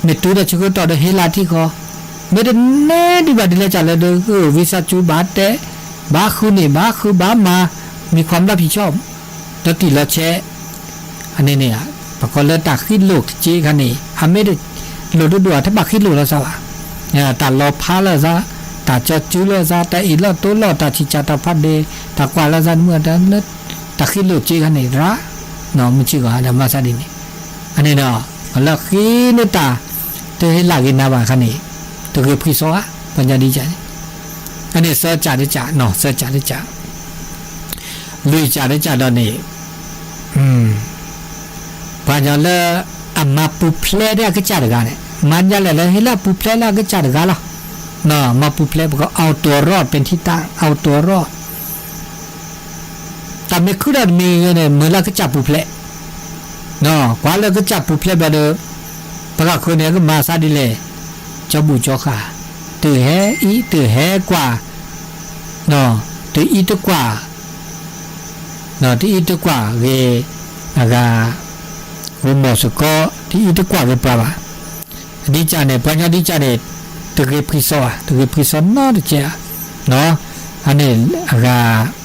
မ့ၢ်တုၤတၢ်ဆၢကတီၢ်ဒီးဟ့ၣ်လီၤထံဃီ, မ့ၢ်တန့ၢ်ဒံးဘၣ်ဒ်လဲၣ်ကလဲၣ်ဒီး ဂ့ၢ်ဝံစၢ်စူၤဘၣ်တဲ, ဘၣ်ဃုန့ၣ် ဘၣ်ဃုဘၣ်မၤ မံၤခွါဘျၣ်ဖံးဆီၣ် ဒီးတံၢ်လီၤဆဲး အန့ၣ်န့ၣ် ပကိးလၢတၢ်ဃ့လိၢ်စ့ခါန့ၣ် အမ့ၢ်တလိၢ်ဒိၣ်ဒိၣ် တဘၣ်ဃ့လိၢ်လၢစ့ဘၣ်, တၢ်လီၤဖးလၢစ့, တၢ်ကၠီကူလၢစ့, တၢ်အ့ၣ်လိာ်တိလိာ်, တၢ်ဆံၣ်စၢ်တၢ်ဖးဒ့, တၢ်ကွၢ်လၢစ့န့ၣ်မ့ၢ်တၢ်လၢ တၢ်ဃ့လိၢ်စ့ခါန့ၣ် ရၣ်, မုၢ်ဆ့ၣ်ဂီၤဒီးမၤသးဒ်န့ၣ်, အန့ၣ်ဒီး ပှၤလၢဃ့န့ၢ်တၢ် တဟ့ၣ်လီၤဂ့ၤနၤဘၣ်ခါန့ၣ် တဂ့ၤဖှံစီဧါ, ပှၤကညီဒ်န့ၣ်, အန့ၣ်စ့ကစၢ်တကစၢ်, စ့ကစၢ်တကစၢ် လွံၢ်ကစၢ်တကစၢ်ဒီးန့ၣ် ပှၤကညီလၢ အမၤပူၤဖျဲးဒၣ်အကစၢ်တဂၤန့ၣ် မၤဒ်လဲၣ်လၢဟ့ၣ်လီၤပူၤဖျဲးလၢအကစၢ်တဂၤလီၤ, မၤပူၤဖျဲး ပကိး autoritär ပၣ်ထံတၢ် autoritär တၢ်မ့ၢ်ခုၣ်တၢ်တမံၤဂ့ၤန့ၣ် မ့ၢ်လၢအကစၢ်ပူၤဖျဲး, ကွၢ်လၢကစၢ်ပူၤဖျဲးဘျီဒီး ပှၤဂၤဃုာ်န့ၣ် ကမၤသးဒ်လဲၣ်, ကၠီဘူၣ်ကၠီဃာ်, တဟဲအံၤ တဟဲကွၢ်, တအံးတကွၢ်, တအံးတကွၢ်ဂ့ၤ အဂၤ ဂိၢ်မီၢ်စကီ တအံးတကွၢ်ဂ့ၤပှၤဘၣ်, ဒ်ကစၢ်န့ၣ် ပှၤကညီဒ်ကစၢ်န့ၣ် တဂ့ၤဖှံစီဧါ, တဂ့ၤဖှံစီနီတကဲဧါ, အန့ၣ်အဂၤ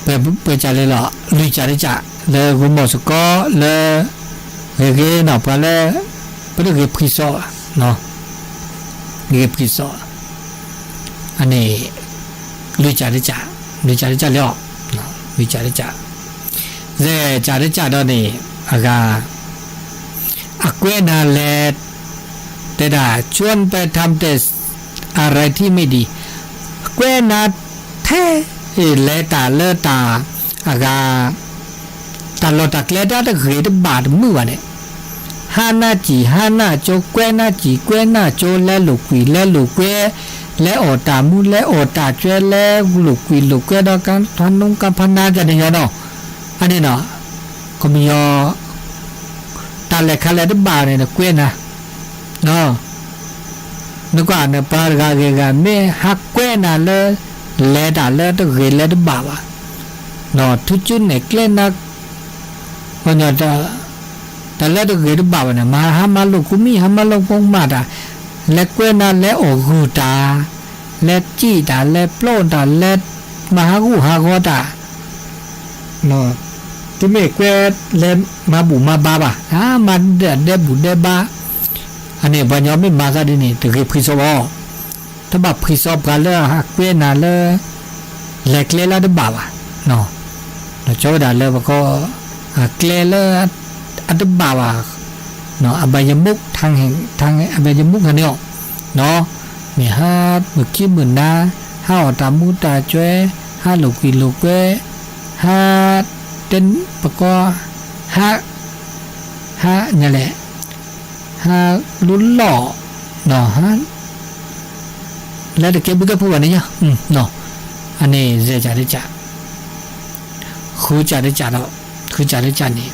ပ ပကစၢ်လၢလီၤ လွံၢ်ကစၢ်တကစၢ် လၢဂိၢ်မီၢ်စကီလၢ ဂ့ၤဂ့ၤနီၤ ပှၤလၢ ပတဂ့ၤဖှံစီ, ဂ့ၤဖှံစီ, အန့ၣ် လွံၢ်ကစၢ်တကစၢ်, လွံၢ်ကစၢ်တကစၢ်လၢအီၤ, လွံၢ်ကစၢ်တကစၢ်, ယဲၢ်ကစၢ်တကစၢ်ဒီးန့ၣ် အဂၤ အကွဲးနၤလဲၤ တဲဒၣ် ชวนไปทำแต่อะไรที่ไม่ดี ကွဲးနၤထဲ လဲၤတၢ်လၢတၢ် အဂၤ တၢ်လီၢ်တၢ်ကျဲတၢ်တဂ့ၤတဘၣ်တမုာ်ဘၣ်န့ၣ်, ဟါနၢ်စံာ် ဟါနၢ်ကၠိ ကွဲးနၢ်စံာ် ကွဲးနၢ်ကၠိ လဲၤလိာ်ကွံာ် လဲၤလိာ်ကွဲ လဲၤအီၣ်တၢ်မူ လဲၤအီၣ်တၢ်ကၠွဲ လဲၤလိာ်ကွံာ်လိာ်ကွဲဒီး ကါထါနူကါဖါနါ ကန့ၣ်ညါနီၤ, အန့ၣ်နီၤ ကမီၤ တၢ်လဲၤခါလဲၤတဘၣ်န့ၣ် ကွဲးနၤ, နကွၢ်န့ၣ် ပှၤတဂၤဂ့ၤဂၤ မ့ၢ်ဟးကွဲးနၤလၢ လဲၤတၢ်လၢတဂ့ၤလၢတဘၣ်ဘၣ်, ထူကၠူနဲၣ်ကျဲနၤ တၢ်လၢတဂ့ၤတဘၣ်ဘၣ်န့ၣ် မၤဟါမၤလိာ်ကူမံ ဟါမၤလိာ်ကူမၤတၢ်, လဲၤကွဲးနၤ လဲၤအီၣ်ဂုၢ်တၢ်, လဲၤစံၣ်တၢ် လဲၤပျီတၢ် လဲၤမၤဟးဂူာ်ဟးဂီၤတၢ် တုၤမ့ၢ်ကွဲးလဲၤမၤဘူၣ်မၤဘါဘၣ်, မၤဒဲးဘူၣ်ဒဲးဘါ, အန့ၣ်ပှၤကညီမ့ၢ်မၤသးဒ်န့ၣ် တဂ့ၤဖှံစီဘၣ်, တဘၣ်ဖှံစီပှၤလၢအဟးကွဲးနၤလၢ လဲၤကျဲလၢတဘၣ်ဘၣ်, ဒီးကၠီဝဲဒၣ်လၢပကီ ကျဲလၢ အတဘၣ်ဘၣ်, အဘၣ်ယမူး ထၣ် အဘၣ်ယမူးခါန့ၣ်အီၤ, မ့ၢ်ဟးမုာ်ခံမုာ်နၤ, ဟးအီၣ်တၢ်မူတၢ်ကၠွဲ, ဟးလိာ်ကွံာ်လိာ်ကွဲ, ဟး တဲပကီ ဟး ဟး ညါလဲၣ်, ဟးလူလီၢ်, ဟး လၢတကဲဘျုးကဲဖှိၣ်ဘၣ်န့ၣ်ညါ, အန့ၣ်ယဲၢ်ကစၢ်တကစၢ်, ဃုကစၢ်တကစၢ်ဒီး ဃုကစၢ်တကစၢ်န့ၣ်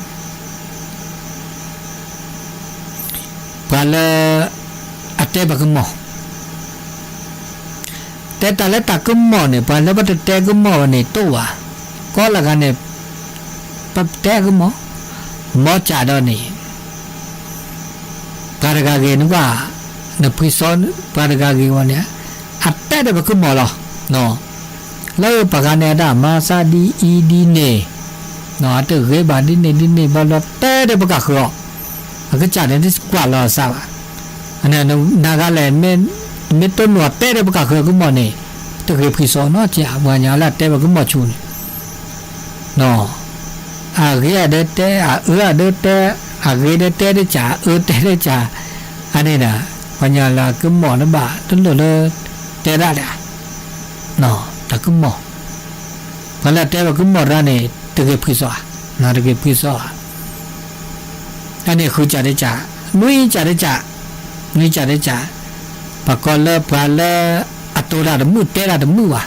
ပှၤလၢ အတဲပကမီၤ တဲတၢ်လၢတၢ်ကမီၤန့ၣ် ပှၤလၢပတတဲကမီၤဘၣ်န့ၣ် တိၢ်ဘၣ်, ကီလၢဂၤန့ၣ် ပတဲကမီၤ, မ်ကစၢ်ဒီးန့ၣ် ပှၤတဂၤဂ့ၤနကွၢ်, နဖှံစီ ပှၤတဂၤဂ့ၤဝဲန့ၣ် အတဲဒီးပကမီၤလီၤ. လၢပှၤဂၤန့ၣ် အတၢ်မၤသးဒ်အံၤဒ်န့ၣ်, အတဂ့ၤဘၣ်ဒ်န့ၣ်ဒ်န့ၣ် ဘျီဘျီတဲဒီးပကဃုာ်အီၤ, အကစၢ်န့ၣ် တကွၢ်လီၤအသးဘၣ်. နဂၤလဲၣ် မ့ၢ်တိၢ်နီၢ်တဲဒီးပကဃုာ်အကမီၤန့ၣ်, တဂ့ၤဖှံစီနီတစဲး ပှၤကညီလၢအတဲဝဲကမီၤဆူၣ်န့ၣ်, အဂ့ၤအဒၢတဲ, အအၢအဒၢတဲ, အဂ့ၤဒၢတဲတစဲး, အအၢတဲတစဲး, အန့ၣ်ဒီး ပှၤကညီလၢအကမီၤတဘၣ် တလိၣ်လၢတဲဒၣ်ဒၣ်, တၢ်ကမီၤ, ပှၤလၢအတဲဝဲကမီၤတၢ်န့ၣ် တဂ့ၤဖှံစီဧါ, တဂ့ၤဖှံစီဧါ. အန့ၣ်ဃုစးတစး, နွံစးတစး, နွံစးတစး, ပှၤကိးလၢပှၤလၢအတိၤတၢ်တမုာ်တဲတၢ်တမုာ်ဘၣ်,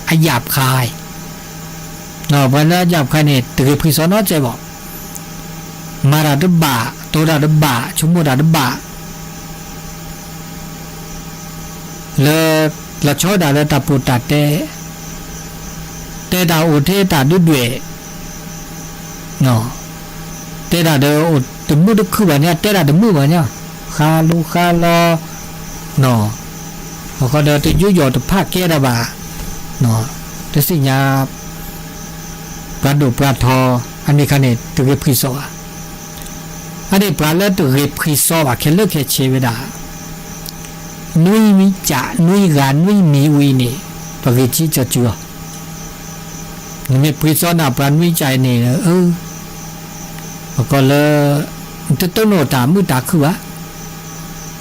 အယၣ်ဖး, ပှၤလၢအယၣ်ဖးန့ၣ် တဂ့ၤဖှံစီနီတစဲးဘၣ်, မၤတၢ်တဘၣ်, တိၤတၢ်တဘၣ်, ဆိကမိၣ်တၢ်တဘၣ် လၢ လီၤဆီဒၣ်တၢ်လၢတၢ်ပီးတၢ်တဲ, တဲတၢ်အိၣ်ထဲတၢ်ဒုၣ်ဒွဲၣ်, တဲတၢ်ဒီးအိၣ်တမုာ်တခုၣ်ဘၣ်ညါ, တဲတၢ်တမုာ်ဘၣ်ညါ, ဃါလိဃါလီ, အဃိဒီးတယူးယီၣ်တဖးကဲတၢ်ဘၣ်, တသ့ၣ်ညါ ပှၤဒိၣ်ပှၤထီ, အမ့ၢ်ခါန့ၣ် တဂ့ၤဖှံစီဘၣ်. အန့ၣ်ပှၤလၢတဂ့ၤဖှံစီဘၣ် ခဲလၢာ်ခဲဆ့ဝဲဒၣ် နွံမံစး နွံဂၤ နွံမံၤဝံၤန့ၣ် ပဂ့ၤဆံးကၠီၤစုၤလီၤ. နမ့ၢ်ဖှံစီနၤပှၤနွံစးအံၤန့ၣ် ပကိးလၢ နတတိၢ်နီၣ်တၢ်မုာ်တၢ်ခုၣ်ဘၣ်,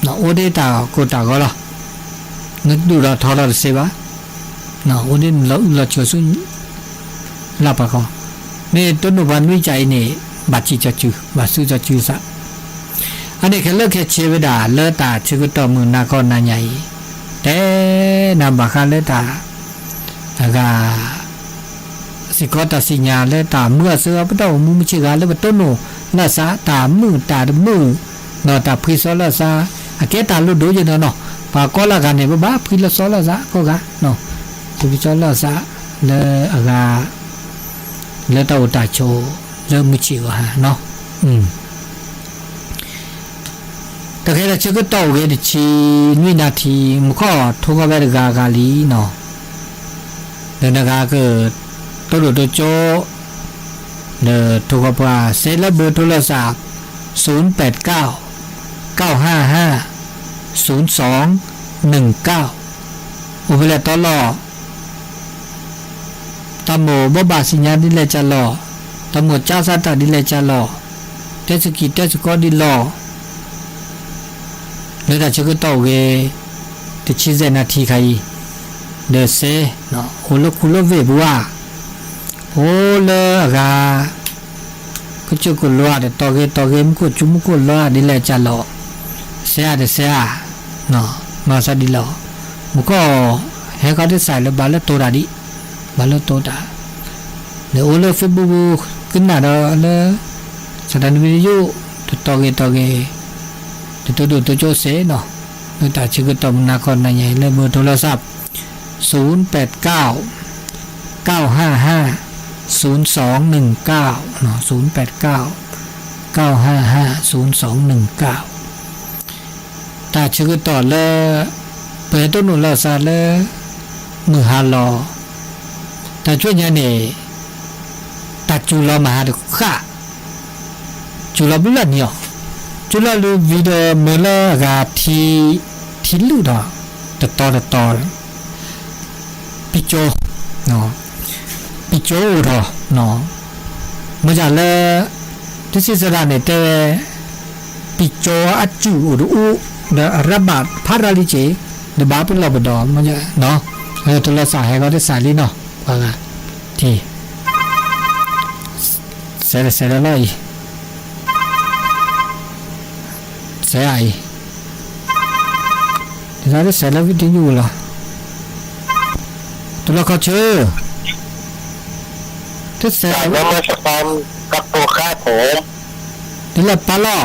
အိၣ်ဒၣ်တၢ်ကိၢ်တၢ်ဂီၤလီၤ. နဒူၣ်ဒီးထီဒီးတသ့ဘၣ်, အိၣ်ဒၣ်နလီၤအုၣ်လီၤဆိးဆူ လၢပှၤကီၢ်, မ့ၢ်တိၢ်နီၣ်ပှၤနွံစးအံၤန့ၣ် ဘၣ်ဆံးကၠီၤစုၤ ဘၣ်ဆံးကၠီၤစုၤသး. အန့ၣ်ခဲလၢာ်ခဲဆ့ဝဲဒၣ် လၢတၢ်ဆၢကတီၢ်မုၢ်နၤခီနၤညါအံၤ, တဲနၤဘၣ်ဃးလၢတၢ် အဂၤ စ့ၢ်ကီးတၢ်စံၣ်ညီၣ်လၢတၢ်မုာ်အီၤစ့ၢ်ကီး ပတၢ်အိၣ်မူမုၢ်ဆ့ၣ်ဂၤလၢပတိၢ်နီၣ်လၢအသး တၢ်မုာ်တၢ်တမုာ်, ဒီးတၢ်ဖှံစီလၢအသး, အကဲတၢ်လိၣ်ဒိၣ်ယဲၢ်နီၢ်နီၢ်, ပှၤကိးလၢအဂၤန့ၣ် ပဘၣ်ဖှံလၢစီလၢအသးကိးဂၤ, ဖှံစီလၢအသး လၢအဂၤ လၢတၢ်အိၣ်တၢ်ဆိး လၢမုၢ်ဆ့ၣ်ဂီၤဟါနီၤ. တၢ်ခဲတၢ်ဆၢကတီၢ်အိၣ်ဂ့ၤတဆံနွံနၣ်ထံ, မူခိၣ်ထိဂီၤဝဲတဂၤဂၤလံနီၤ. ဒီးနဂၤက တိၢ်ဒိၣ်တိၢ်ကၠိ ဒီးထိဂီၤပှၤ စဲးလၢဘၢထိလီၤစၢ် သုန်ပဲးတကၠီ ကၠီဟၣ်ဟၣ် သုန်သွင် နုၣ်ကၠီ, အိၣ်ဖဲလဲၣ်တီလီၤ. တၢ်မိၣ်ဘိးဘၣ်သ့ၣ်ညါဒ်လဲၣ်ကၠၢ်လီၤ, တၢ်မိၣ်ကၠါစၢ်တၢ်ဒ်လဲၣ်ကၠၢ်လီၤ, တဲစကံးတဲစကီဒ်လီၤ. လၢတၢ်ဆၢကတီၢ်အိၣ်ဂ့ၤ တဆံယဲၢ်နၣ်ထံခါအံၤ, ဒီးစဲး အိၣ်လၢခူလၢဝ့ၢ်ပူၤဧါ, အိၣ်လၢအဂၤ ကစၢၢ်ကလိဧါ တတီၤဂ့ၤတီၤဂ့ၤ မူခိၣ်ကၠူမူခိၣ်လီၤဧါ ဒ်လဲၣ်ကၠၢ်လီၤ, စဲးဧါတစဲးဧါ, မၤသးဒ်လဲၣ်, မူခိၣ် ဟဲခီတစဲးလၢဘၣ်လၢတိၤတၢ်ဒံး, ဘၣ်လၢတိၤတၢ်, ဒီးအိၣ်လၢ Facebook ကနၣ်ဒီးလၢ စးထီၣ်နွံနံၣ်ယိၣ် တတီၤဂ့ၤတီၤဂ့ၤ, တတိၢ်ဒိၣ်တိၢ်ကၠိစဲးနီၤ, လၢတၢ်ဆၢကတီၢ်မုၢ်နၤခီနၤညါအံၤ လၢဘၢထိလီၤစၢ် သုန်ပဲးတကၠီ ကၠီဟၣ်ဟၣ် သုန်သွင်နုၣ်ကၠီ, သုန်ပဲးတကၠီ ကၠီဟၣ်ဟၣ် သုန်သွင်နုၣ်ကၠီ. တၢ်ဆၢကတီၢ်လၢ ပဟဲတိၢ်နီၣ်လီၤစၢ်လၢ မုၢ်ဟါလီၤ, တၢ်ဆူညါန့ၣ် တၢ်စူၤလီၤမဟါတဃၣ်, စူၤလီၤဘျၢၣ်န့ၣ်အီၤ, စူၤလီၤလၢ video မ့ၢ်လၢအဂၤ ထံလုၢ်ဒီး တတီၤတတီၤ ပံကၠိ, ပံကၠိအိၣ်ထီၣ်, မ့ၢ်ဒ်လၢ တဆံးစရၣ်န့ၣ်တဲဝဲ ပံကၠိအစူၤအိၣ်တအူ, ဒီးအရၢဘၣ်ဖးရၤလံက့ၤ, ဒီးဘၣ်ပလီၢ်ပဒီး, တလီၤစၢ်ဟဲခီတစဲးလံနီၤ, ပှၤဂၤ, ထံ စဲးလီၤစဲးလီၤလီၤအံၤ, စဲးအံၤ, ဒ်သိးတစဲးလၢဝံတညိလီၤ, တလီၤခီဆၢ, တစဲးလီၤ, ဒ်လဲၣ်ပာ်လီၤ,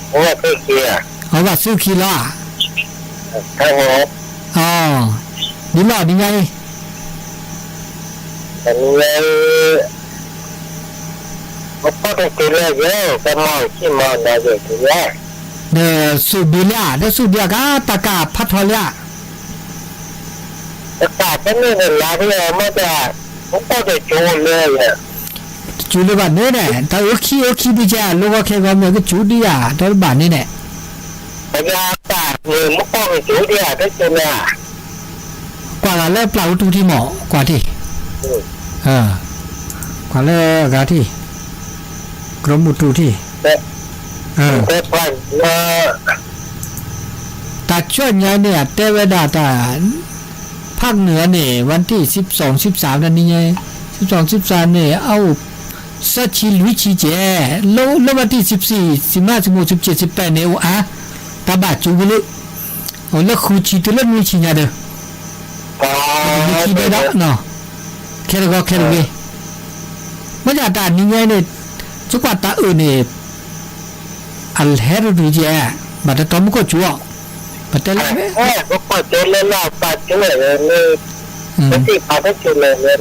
အဝဲဘၣ်ဆူၣ်ခံလီၤ, ဒ်လီၤဒ်ညါအံၤ ဒီးဆူၣ်ဒုးလၢ, ဒီးဆူၣ်ဒုးအကါ တၢ်ကၢ်ဖးထီလၢ, တၢ်ကၢ်ဖဲန့ၣ်န့ၣ်လၢ, တစူၤလၢၤဘၣ်န့ၣ်န့ၣ် တၢ်အၢခံအၢခံဒုးကဲ လိၣ်ဂီၤခဲဂီၤမ့ၢ်ကစူၤဒုးဧါ တၢ်တဘၣ်န့ၣ်န့ၣ်, တၢ်ကၢ်မ့ၢ်မ့ၢ်ကစူၤဒုးဧါ တစူၤန့ၣ်ဧါ, ကွၢ်ဂၤလၢပျၢ်အူတူၢ်ထံမး ကွၢ်ထံၣ်, ကွၢ်လၢအဂၤထံၣ်, ကရၢမိၢ်တူၢ်ထံၣ်, တၢ်ကွၢ်ညါန့ၣ် အတဲဝဲဒၣ်တၢ် ဖးနုာ်န့ၣ် ဝၣ်ထံၣ် စံးပစီၣ် စံးပစၢ် နံၤညါ, စံးပစီၣ် စံးပစၢ်န့ၣ် အအိၣ် သၢဆံလွံၢ်ဆံကဲး, လၢဝၣ်ထံၣ် စံးပစံး စံးမး စံးမိၢ် စံးပစံး စံးပနံၣ် အိၣ်အါ, တၢ်ဘၣ်စူၤဝံၤလၢ အိၣ်လၢဃုဆံတုၤလၢနွံဆံညါဒီး, နွံဆံဒီး ခဲတဂီၤခဲတဂ့ၤ, မ့ၢ်ဒၣ်တၢ်နံၤညါန့ၣ် ကကွၢ်တၢ်အၢၣ်န့ၣ် အဟဲတဒုကဲ, ဘၣ်တတီမူခိၣ်စူၤအီၤ, ပတဲလၢ မူခိၣ်စူၤလီၤဘၣ်ဟးနံၤပှဲၤန့ၣ် ထံအိၣ်ဒိၣ်ဆံးယဂၤ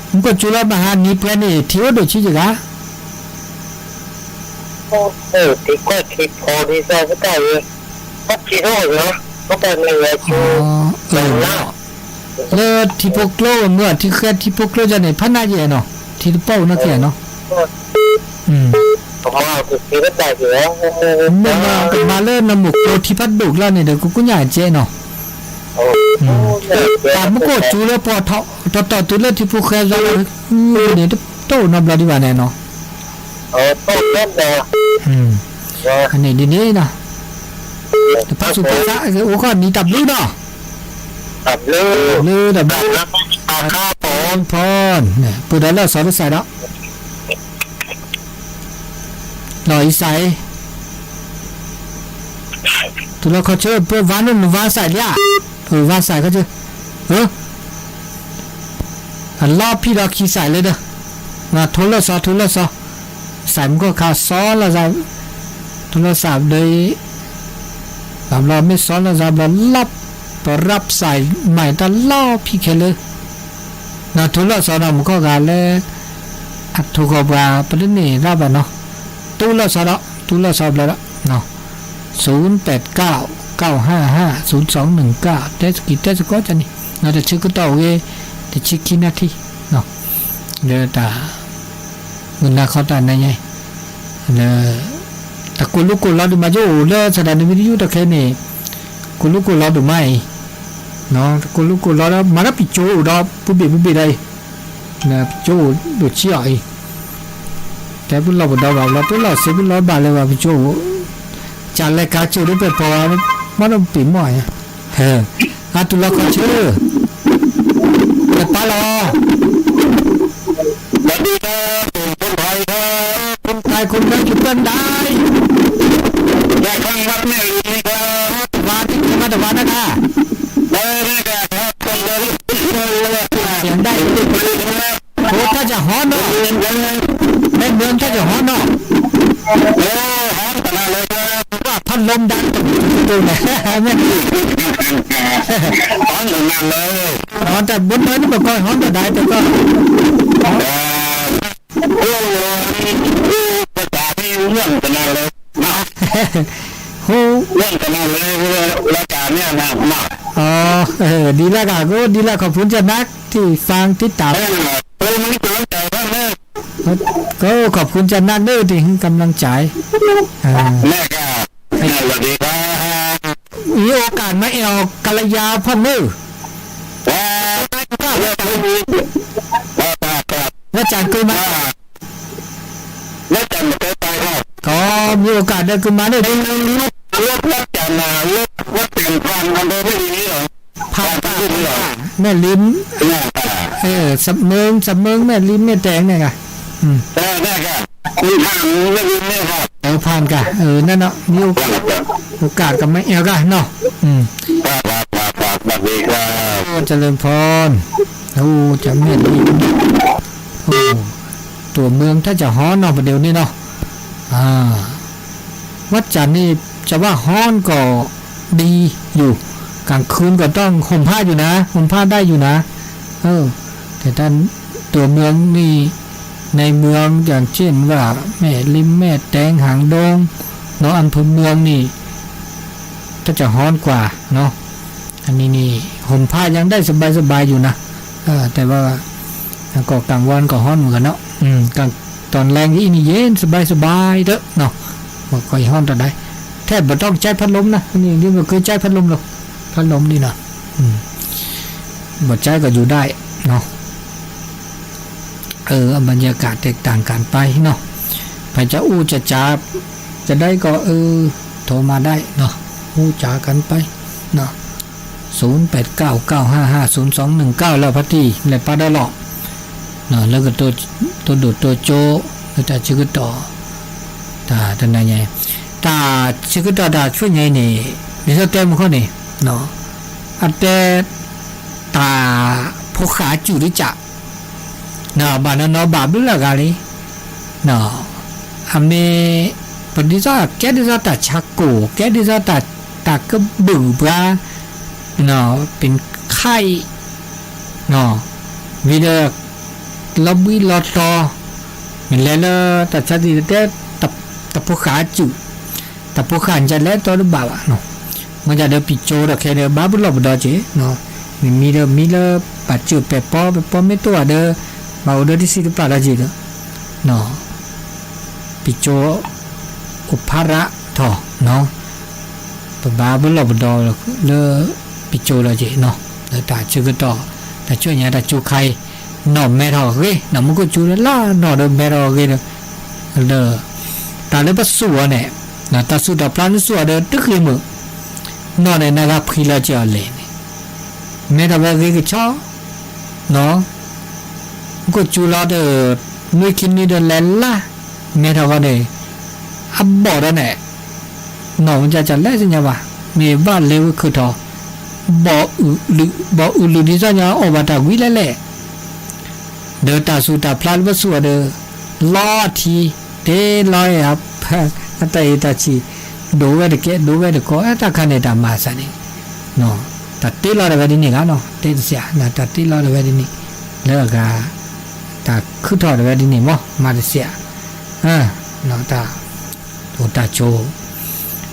လၢထံဖိကျိမ့ၢ်ထံဃဲထံဖိကျိန့ၣ် ဖးနးယဲၢ်နီၤ, ထံတပီၢ်အိၣ်နီၢ်ကဲနီၤ, မ့ၢ်နီၤ ကမၤလၢနမိၢ်ကျိထံဖးဒိၣ်ကျါန့ၣ်ဒီး ကကူညၣ်ကဲနီၤ, တၢ်မူခိၣ်စူၤလၢပှၤထီၣ် တီတီတုၤလၢထံဖိဃဲယါလီၤန့ၣ် တအိၣ်နီတဘျီဒံးဘၣ်န့ၣ်နီၤ, န့ၣ်ဒ်န့ၣ်နီၤ, တဖၣ်ဆူးဖၣ်ဆါ အိၣ်ခီၣ်နံၤတၢ်ဘျုးနီၤ, တၢ်ဘျုးတၢ်ဘျုး, ဖီ ပှဲၤဒီးလၢအစီၤလၢစဲးဒီး လီၤအံၤစဲး, တုၤလီၤခီဆၢ ပဝါနုၣ်နဝါစဲးလံဧါ, ပဝါစဲးခီဆၢ, အလီၤဖံးဒီးခံစဲးလၢဒီး, ထိလၢစီၤ ထိလၢစီၤ, စဲးမူခိၣ်ခါစီၤလီၤစဲး, ထိလီၤစဲးဒီး ဘၣ်ဘျီမ့ၢ်စီၤလီၤစဲးဘျီလီၤ, ပရၢပ်စဲးမၤတၢ်လီၤဖံးခဲလၢာ် နီၤ ထိလီၤစီၤနီၤ မူခိၣ်ဂၤလၢ အထိၣ်ဃီၤပှၤ ပတန့ၢ်ရၣ်ဘၣ်နီၤ, တူလီၤစီၤဒီး တူလီၤစီၤဘျီဒီး ศูนย์แปดเก้า เก้าห้าห้า ศูนย์สองหนึ่งเก้า တဲစကံးတဲစကီးကန့ၣ် နီၤ တဆၢကတီၢ်ဝဲ တဆံခံနၣ်ထံၣ် လၢတၢ် မုၢ်နၤခီတၢ်နါညါအံၤ လၢ တၢ်ကိၢ်လူၤကိၢ်လီၤဒိၣ်မး ယအိၣ်လၢ သရၣ်ဒိၣ် မ့ၢ်တယူၢ်တၢ်ခဲအံၤန့ၣ် ကိၢ်လူၤကိၢ်လီၤဒိၣ်မးအံၤ တၢ်ကိၢ်လူၤကိၢ်လီၤဒီး မၤဒီးပစိၤအိၣ်ဒီး ပူၤဘ့ၣ်ပူၤဘ့ၣ်ဒီးအံၤ ပစိၤအိၣ်ဒိၣ်ဆံးအီၤအံၤ တဲပလီၢ်ပဒီဘၣ်ဘျီ ပလီၢ်စ့ပလီၢ်ဘၣ်လၢၤဘၣ် ပစိၤအိၣ် ကလဲၤကၤစိၤဒီးပဲာ်ဖီ မ့ၢ်ဒီးပ့ၤမီၢ်အံၤ အတုၤလီၤခီဆၢ တပၢ်လီၤ ဖိတၢ်ခိၣ်နၢ် ယပၢၢ်ဒၣ် တဝၤတဝၤတဝၤနဂၤ ယဒၣ် ဖိတၢ်ကဟီနီၤ မ့ၢ်မၢတၢ်ကဟီနီၤ ပှၤဖးလီၤဒၣ်တပူၤတပူၤန့ၣ် မ့ၢ် တၢ်ဘိနၢ်န့ၣ် ပကီၢ်ဟီဒီးဒၣ်တကီၢ် ဟိ ဒ်လဲၣ်ဂ့ၤ ဒ်လဲၣ် ขอบคุณจ้ะนักที่ฟังติดตาม ก็ขอบคุณจ้ะนักเด้อที่ให้กำลังใจ มีโอกาสมาแอวกัลยาพ่อเนอ วันจันทร์เกยมา ก็มีโอกาสได้ขึ้นมาเนี่ย รถวัดจันทร์น่ะ รถวัดจันทร์ผ่านอำเภอแม่ริมนี่เหรอ ผ่าน แม่ริม เออ สำเมิง สำเมิง แม่ริม แม่แตงเนี่ยค่ะ อืม เออ เนี่ยค่ะ คุณผ่านแม่ริมเนี่ยค่ะ เออ ผ่านค่ะ เออ นั่นเนาะ มีโอกาส โอกาสก็มาแอวกันเนาะ อืม ครับ ครับ ครับ ครับ สวัสดีครับ โอ้ เจริญพร โอ้ เจ้าแม่ริม โอ้ ตัวเมืองถ้าจะฮ้อนเนาะ ประเดี๋ยวนี้เนาะ อ่า วัดจันทร์นี่จะว่าฮ้อนก็ดีอยู่ กลางคืนก็ต้องห่มผ้าอยู่นะ ห่มผ้าได้อยู่นะ เออ แต่ด้านตัวเมืองนี่ ในเมืองอย่างเช่นว่าแม่ริม แม่แตง หางดง เนาะ อำเภอเมืองนี่ ก็จะฮ้อนกว่าเนาะ อันนี้นี่ ห่มผ้ายังได้สบายๆอยู่นะ เออ แต่ว่า ก็กลางวันก็ฮ้อนเหมือนกันเนาะ อืม กลาง ตอนแลงนี่เย็นสบายๆเด้อเนาะ บ่ค่อยฮ้อนเท่าใด แทบบ่ต้องใช้พัดลมนะ นี่ นี่บ่เคยใช้พัดลมหรอก พัดลมนี่นะ อืม บอกใช้ก็อยู่ได้เนาะ เออ บรรยากาศแตกต่างกันไปเนาะ ใครจะอู้จะจ๋า จะได้ก็ เออ โทรมาได้เนาะ อู้จ๋ากันไปเนาะ ศูนย์แปดเก้า เก้าห้าห้า ศูนย์สองหนึ่งเก้า လၢဖါတံၢ် လဲၤပာ်ဒီးလီၤ လၢကတိၤ တိၢ်ဒိၣ်တိၢ်ကၠိ လၢတၢ်ဆၢကတီၢ် တၢ်တနၤညါ တၢ်ဆၢကတီၢ်တၢ်ဆူညါအံၤန့ၣ် ဒ်သိးတဲမူခိၣ်န့ၣ် အတဲ တၢ်ဖိဃာ်အစူၢ်တကး ဘၣ်နီၢ်နီၢ်ဘၣ်ဘျုးလၢအဂၤလံ အမ့ၢ် ပဒ်သိးကဲဒ်သိးတၢ်ဆါကိၢ် ကဲဒ်သိးတၢ်ကဘုၣ်ပှၤ ပခါအံၤ ဝံၤဒီး လီၤဘှံးလီၤတီၤ မ့ၢ်လဲၤလၢတၢ်ဆါသ့ၣ်တဲ တၢ်ဖိဃာ်အစူၢ် တၢ်ဖိဃာ်ကလဲၤတီတဘၣ်ဘၣ်နီၤ မ့ၢ်ဒၣ်ဒီးပံၤကၠိဒီးခဲဒီး ဘၣ်ပလီၢ်ပဒီးက့ၤ မ့မ့ၢ်ဒီးမ့ၢ်လၢ ဘၣ်စၢၢ်ပဲာ်ပီ ပဲာ်ပီမ့ၢ်တအိၣ်ဘၣ်ဒီး ဘၣ်အိၣ်ဒီးတဆံးတပျၢ်လီၤက့ၤဒီး ပံၤကၠိ အိၣ်ဖးရးထီၣ်နီၤ ပဘၣ်ပလီၢ်ပဒီလၢ ပံၤကၠိလီၤက့ၤနီၤ လၢတၢ်ဆၢကတီၢ် တၢ်ဆူညါတၢ်ကၠိခါအံၤ နီၢ်မဲထီၣ်အဂ့ၤ နီၢ်မူခိၣ်ကၠိလၢလၢနီၢ်ဒီးမဲထီၣ်အဂ့ၤဒီး ဒီး တၢ်လၢပစူၢ်အီၤန့ၣ် တၢ်စူၢ်တၢ်ဖျါလၢစူၢ်အီၤဒီးတဂ့ၤမုာ် နီၢ်န့ၣ် နဂၤဖှံလီၤက့ၤအီၤလဲၣ်န့ၣ် မဲထီၣ်ဝဲဂ့ၤကဆီ နီၤ မူခိၣ်ကၠိလီၤဒီး နွံခံနွံဒီးလဲၤလၢ မဲထီၣ်ဃီန့ၣ် အဘီၣ်ဒီးန့ၣ် နီၢ်မ့ၢ်ကၢ်ကၢ်လဲၤသ့ၣ်ညါဘၣ် မ့ၢ်ဘၣ်လဲၤဝဲခၢၣ်ထီၣ် ဘီၣ်အုၣ်လုၣ် ဘီၣ်အုၣ်လုၣ်ဒ်သိးညါအီၣ်ဘၣ်တၢ်ဝံၤလဲၣ်လဲၣ် ဒီးတၢ်စူၢ်တၢ်ဖျါလၢပစူၢ်အီၤဒီး လီၤထံ တ့လီၤ အတၢ်အ့ၣ်တၢ်ဆံၣ် ဒိၣ်ဝဲတကဲ ဒိၣ်ဝဲတကီ တၢ်ခါန့ၣ်တၢ်မၤစၢၤန့ၣ် တၢ်တ့လီၤဒၣ်ဝဲဒ်န့ၣ်ဂ့ၤနီၤ တဲတစဲး တၢ်တ့လီၤဒၣ်ဝဲဒ်န့ၣ် လၢအဂၤ တၢ်ခုထီၣ်ဒၣ်ဝဲဒ်န့ၣ်မ့ၢ် မၤတစဲး တၢ် အိၣ်တၢ်ဆိး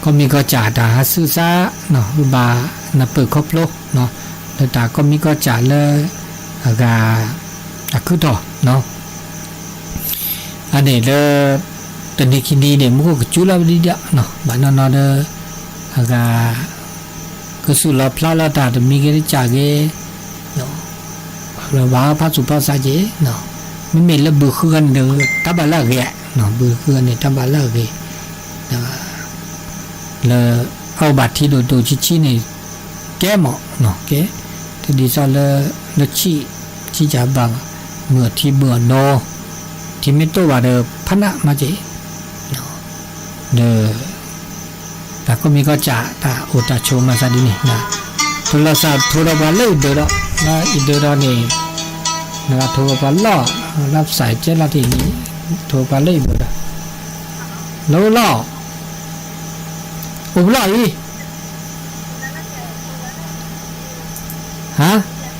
ကီၢ်မံကီၢ်စဲၣ်တၢ်ဟးဆူၣ်စါ ဘၣ်နၢ်ပၢၢ်ခီဖျိ လၢတၢ်ကီၢ်မံကီၢ်စဲၣ်လၢ အဂၤ အခုထီၣ် အန့ၣ်လၢ တနံၤခံနံၤန့ၣ် မူခိၣ်ကစူၤလီၤဝဲဒ်ဒီး ဘၣ်နီၢ်နီၢ်ဒီး အဂၤ ကစူၢ်လီၤဖျါလီၤတၢ်တမံၤဂ့ၤတကးဂ့ၤ ဘၣ်ဖးစူၢ်ဖးစးက့ၤ မ့မ့ၢ်လၢဘုဃုဂၤန့ၣ်ဒီး တၢ်ဘၣ်လၢအဂ့ၤ ဘုဃုဂၤန့ၣ် တၢ်ဘၣ်လၢအဂ့ၤ လၢ အအိၣ်ဘၣ်ထံဒိၣ်ဒိၣ်ဆံးဆံးန့ၣ် ကဲမး ကဲ တဒ်သိးလၢ လၢဆံး ဆံးစၢ်ဘၣ်ဘၣ် မုၢ်အထံဘုၣ်အနီ ထံမ့ၢ်တအိၣ်ဘၣ်ဒီး ဖးနးမးက့ၤ ဒီး တၢ်ကီၢ်မံကီၢ်စဲၣ် တၢ်အိၣ်တၢ်ဆိးမၤစၢၤဒ်န့ၣ် ထိလီၤစၢ်ထိဒီးပှၤလၢအံၤဒၢးဒီး အံၤဒၢးဒီးန့ၣ် နဂၤထိပှၤလီၢ် လၢပစၢ်ကဲလီၤတ့ၢ်န့ၣ် ထိပှၤလၢအံၤဒၢးဒီး လၢလီၢ် အိၣ်ပလီၢ်အံၤ ဟါ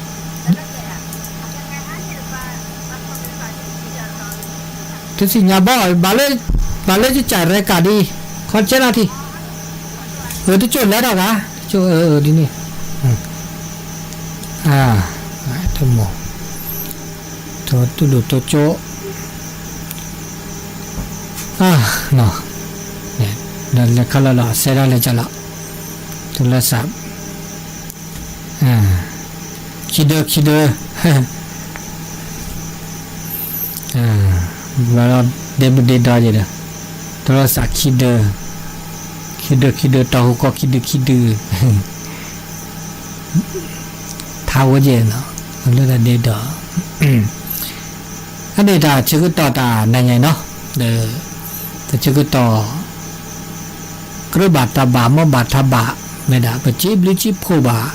တသ့ၣ်ညါဘၣ် ဘၣ်လၢ ဘၣ်လၢကစၢ်ရဲၣ်ကးဒ် ခီကဲလီၤတ့ၢ် အၢ တကၠိၣ်လဲၤထီၣ်ဂၤ တကၠိၣ် အၢ အၢ ဒ်န့ၣ် တမ့ၢ် တိၢ်ဒိၣ်တိၢ်ကၠိ အ နီၤ လဲၤခီလီၤလီၤ စဲးဒၣ်လဲၤကၢ်လီၤ ထိလီၤစၢ် ခံဒၢ ခံဒၢ ဘၣ်ဒီးဒ့မုၢ်ဒ့ဒီယဲဒီး ထိလီၤစၢ်ခံဒၢ ခံဒၢ ခံဒၢ တီၤဟူကီၢ်ခံဒု ခံဒု ထါဝဲယဲနီၤ လၢတၢ်ဒ့ဒီး အန့ၣ်တၢ်ဆၢကတီၢ်တၢ်နၤညါနီၤ ဒီး တၢ်ဆၢကတီၢ် ကြၢးဘၣ်တၢ်ဘၣ် မ့ၢ်ဘၣ်တၢ်ဘၣ် မ့ၢ်ဒၣ် ပစံးဘျုးစံးဖှိၣ်ဘၣ်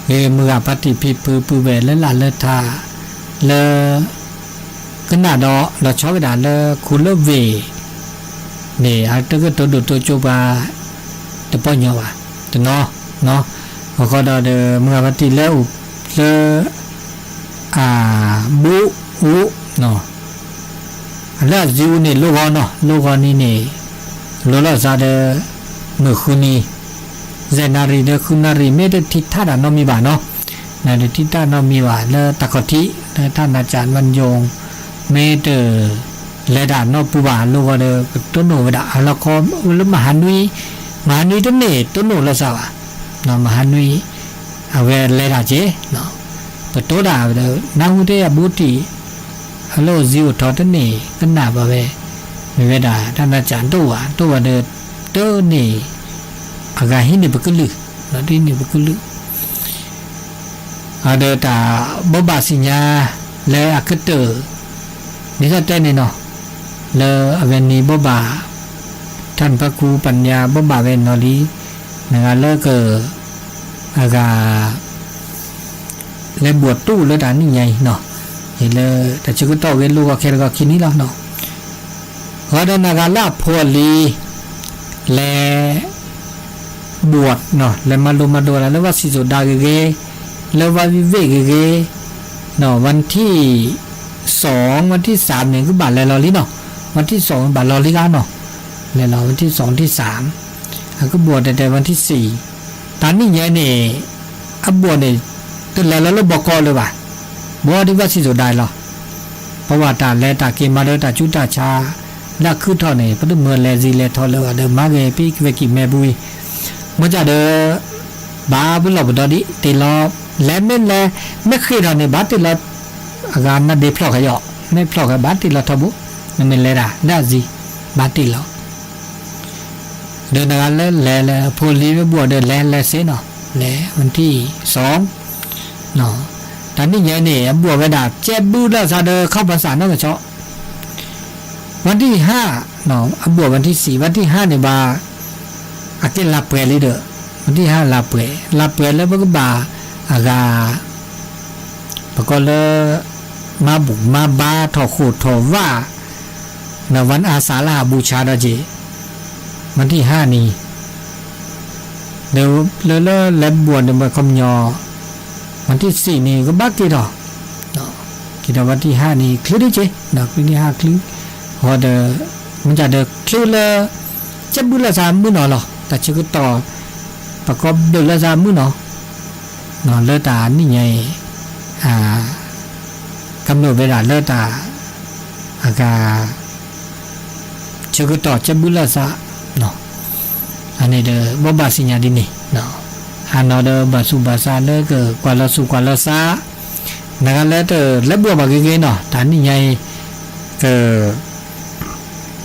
ဂ့ၤမုၢ်ဂၢ်ဖါတံၢ်ဖံဖုပုၢ်ဝဲၢ်လၢလၢ်လၢထါ လၢ ကနၣ်ဒီး လီၤဆီကဒၣ်လၢခိၣ်လၢဝ့ၢ် န့ၣ် အတကတိၤဒိၣ်တိၤကၠိပှၤ တပီၢ်ညီဘၣ် တနီၤ အဃိဒီးဒီး မုၢ်ဂၢ်ဖါတံၢ်လၢအိၣ် လၢ အ ဘူး အိၣ် လၢအစုန့ၣ် လိၣ်ဂီၤနီၤ လိၣ်ဂီၤနံၤန့ၣ် လိၣ်လီၤစၢ်ဒီး မုၢ်ဃုနံၤ စဲးနၣ်ရံၣ်ဒီးဃုနၣ်ရံၣ် မ့ၢ်တထံၣ်ထၣ်တၢ်နီတမံၤဘၣ်နီၤ နတထံၣ်တၢ်နီတမံၤဘၣ် လၢတၢ်ခီၣ်ထံး လၢတၢ်နၤကၢ်မၤယိၤ မ့ၢ်တ လဲၤတၢ်နီတပူၤဘၣ် လိၣ်ဂီၤဒီး ကတိၢ်နီၣ်ဝဲဒၣ် အလီၢ်ခီ လၢမဟါနွံ မဟါနွံတန့ၢ် တိၢ်နီၣ်လီၤစၢ်ဘၣ် မဟါနွံ အဝဲလဲၤတၢ်က့ၤ ပတိၤတၢ်ဒီး နၢ်ဟူတ့ၢ်အဘူးတံၢ် အလီၢ်အိၣ်ဇံအိၣ်ထီတန့ၢ် ကနၣ်ဘၣ်ဝဲ မ့ၢ်ဝဲဒၣ်တၢ်နၢ်စၢ်ဒိၣ်ဘၣ် ဒိၣ်ဘၣ်ဒီး တန့ၢ် အဂၤဟံးန့ၢ်ပကလုၢ် ဒီးတဟံးန့ၢ်ပကလုၢ် ဒီးတၢ်ဘိးဘၣ်သ့ၣ်ညါ လၢအကတၢၢ် ဒ်သိးတဲန့ၣ်နီၤ လၢအဝဲန့ၣ်ဘိးဘၣ် ထၣ်နဖးကူပညါဘိးဘၣ်ဝဲနီၤလံ နဂၤလၢက အဂၤ လဲၤဘှီၣ်တူၢ်လၢတၢ်နံၣ်ညါအံၤနီၤ လၢတၢ်ဆၢကတီၢ်ဝဲလိၣ်ဂီၤခဲတဂီၤခံနံၣ်လီၤနီၤ ဃီဒီးနဂၤလၢအဖိအလံၤ လဲၤ ဘှီၣ်နီၤ လဲၤမၤလိမၤဒိးတၢ်လၢဝၣ်စံၣ်စိၤဒါဂ့ၤဂ့ၤ လၢဝၣ်ဝံၣ်ဝ့ၣ်ဂ့ၤဂ့ၤ နီၤ ဝၣ်ထံၣ် စီၤ ဝၣ်ထံၣ်သၢန့ၣ် ကဘၣ်လဲၤလီၤလံနီၤ ဝၣ်ထံၣ်စီၤဘၣ်လီၤလံဂၤနီၤ လဲၤလီၤဝၣ်ထံၣ်စီၤ ဝၣ်ထံၣ်သၢ အကဘှီၣ်တဲာ်တဲာ်ဝၣ်ထံၣ်သၢ တၢ်နံၣ်ညါန့ၣ် အဘှီၣ်န့ၣ် တလဲၤလီၤလၢဘီကီးလၢၤဘၣ် ဘှီဒ်ဝၣ်စံၣ်စိၤဒါလီၤ ပဝဲတၢ်လဲၤတၢ်က့ၤမၤဒီးတၢ်ဆူးတၢ်ဆါ လၢအခုၣ်ထီၣ်န့ၣ် ပတမၢလဲၤစံးလဲၤထီၣ်လၢၤဘၣ်ဒီး မၤဂ့ၤဖဲကဝဲၤကံၣ်မဲာ်ပူၤအံၤ မ့ၢ်ကဒီး ဘၣ်ပလီၢ်ပဒီဒ်တ့ၢ်လီၤ လဲၤမ့ၢ်လဲၤ မ့ၢ်ဃ့ၢ်ထီၣ်န့ၣ် ဘၣ်တ့ၢ်လီၤ အဂၤနါဒ့ဖျီၣ်ဃဲယီၤ မ့ၢ်ဖျီၣ်ဃဲဘၣ်တ့ၢ်လီၤထီဘိ နမ့ၢ်လဲၤတၢ်လၢအစံး ဘၣ်တ့ၢ်လီၤ ဒီးနဂၤလၢလဲၤလၢအဖိလံၤမ့ၢ်ဘှီၣ်ဒီးလဲၤလဲၤစ့ၢ်နီၤ လဲၤဝၣ်ထံၣ်စီၤ တၢ်နံၣ်ညါန့ၣ် အဘှီၣ်ဝဲဒၣ် ကဲဘုလၢသးဒီးခီၣ်ပၢဆၣ်နီၢ်ကဆီ ဝၣ်ထံၣ်ဟါ အဘှီၣ်ဝၣ်ထံၣ်သၢ ဝၣ်ထံၣ်ဟါန့ၣ်ဘၣ် အကဲလါပှဲၤလံဒီး ဝၣ်ထံၣ်ဟါလါပှဲၤ လါပှဲၤလၢပကဘၣ်အဂၤ ပကိးလၢ မၤဘူၣ်မၤဘါထီၣ်ဃိၣ်ထီၣ်ဝၣ် နဝၤအစးလၢအဘူၣ်ဆါဒီးက့ၤ ဝၣ်ထံၣ်ဟါန့ၣ် ဒီးလၢလၢလဲၤဘှီၣ်န့ၣ်ဘၣ်ခီပညီ ဝၣ်ထံၣ်သၢန့ၣ် ကဘၣ်က့ၤထီၣ် က့ၤထီၣ်ဝၣ်ထံၣ်ဟါန့ၣ် ချုးဒ်က့ၤ ချုးဒ်ဟါချုး ဃီဒီး မ့ၢ်ကဒီးချုးလၢ ကဲဘုလၢသးမုၢ်နီၤလီၤ တၢ်ဆၢကတီၢ် ပကိးဘုလၢသးမုၢ်နီၤ လၢတၢ်နံၣ်ညါအံၤ ကမျၢၢ်ဝဲဒၣ်လၢတၢ် အဂၤ ဆၢကတီၢ်ကဲဘုလၢသး အန့ၣ်ဒီး ဘိးဘၣ်သ့ၣ်ညါဒ်န့ၣ် ဟါနီၤဒီးဘၣ်သူၣ်ဘၣ်သးလၢကကွၢ်လီၤသူၣ်ကွၢ်လီၤသး နဂၤလၢတလဲၤဘှီၣ်ဘၣ်ဂ့ၤဂ့ၤနီၤ တၢ်နံၣ်ညါအံၤ က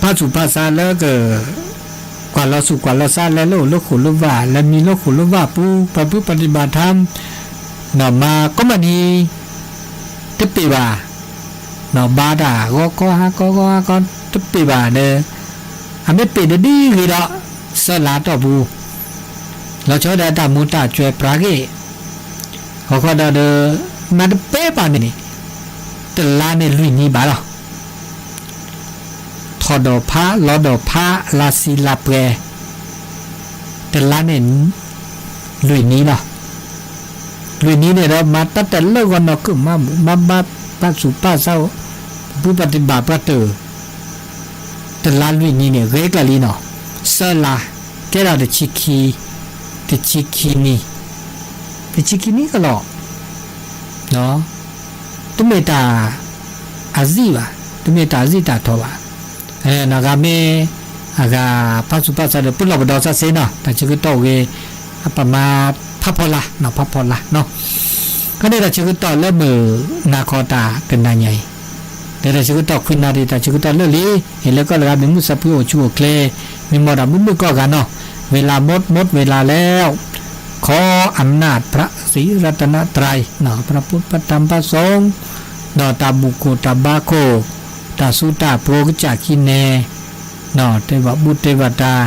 ဖးသူၣ်ဖးသးလၢက ကွၢ်လီၤသူၣ်ကွၢ်လီၤသး လဲၤလၢအိၣ်လၢဃိၣ်လၢဝၣ် လဲၤမံလၢဃိၣ်လၢဝၣ်ပူၤ ပှၤဖုပှၤတံၢ်ဘၣ်ထါ မၤကိးမုၢ်နံၤ တပ့ၤဘၣ် ဘါတၢ်ဂီၤကီဟါကီဂီဟါကီ တပ့ၤဘၣ်ဒီး အမ့ၢ်ပ့ၤတဒ်ဂ့ၤဒီး သၢလါတီၢ်ပူၤ လီၤဆီဒၣ်တၢ်မူတၢ်ကွဲးပြးဂ့ၢ် ဂီၤခီဒီးဒီး မၤတပ့ၤဘၣ်န့ၣ်န့ၣ် တလါန့ၣ်လွံၢ်နံၤဘၣ်လီၤ ထီၣ်ဒီးဖး လီၤဒီးဖး လါဆံလါပှဲၤ တလါန့ၣ် လွံၢ်နံၤလီၤ လွံၢ်နံၤန့ၣ်ဒီး မၤတၢ်တၢ်လၢဂီၤနီၢ်ခုၣ် မၤဘူၣ်မၤဘါ ပာ်သူၣ်ပာ်သး ပှၤဖုပှၤတံၢ်ဘၣ်ပှၤတၢၢ် တလါလွံၢ်နံၤန့ၣ် ဂ့ၤကျၢၤလံနီၤ သၢလါ ကဲထီၣ်တဆံခံ တဆံခံနံၤ တဆံခံနံၤကလီၤ တမ့ၢ်တၢ်အစံၣ်ဘၣ် တမ့ၢ်တၢ်အစံၣ်တၢ်ထီၣ်ဘၣ် နဂၤမ့ၢ် အဂၤ ဖးသူၣ်ဖးသးဒီး ပလီၢ်ပဒီသးစ့ၢ်နီၤ တၢ်ဆၢကတီၢ်ဂ့ၤ အပမၤဖးဖီလာ် ဖးဖီလာ်နီၤ ကန့ၣ်တၢ်ဆၢကတီၢ်လၢမုၢ်နၤခီတၢ်တနၤညါအံၤ ဒီးတၢ်ဆၢကတီၢ်ခွံနၣ်ရံၣ် တၢ်ဆၢကတီၢ်လၢာ်လံ ဟ့ၣ်လၢကီၢ်လၢဂၤ မ့ၢ်မုၢ်သးဖှံအိၣ်ဆူၣ်အိၣ်ချ့ မ့ၢ်မီၢ်တၢ်မုာ်မုာ်ကီၢ်ဂၤနီၤ ဝ့ၤလးမူတ်းမူတ်းဝ့ၤလးလၢ ขออำนาจพระศรีรัตนตรัย พระพุทธพระธรรมพระสงฆ์ ဒီးတၢ်ဘူၣ်ခိၣ်တၢ်ဘါခိၣ် တၢ်စူၤတၢ်ပှိၤကစၢ်ခံန့ၣ် တ့ဘၣ်ဘူၣ်တ့ဘၣ်တၢ်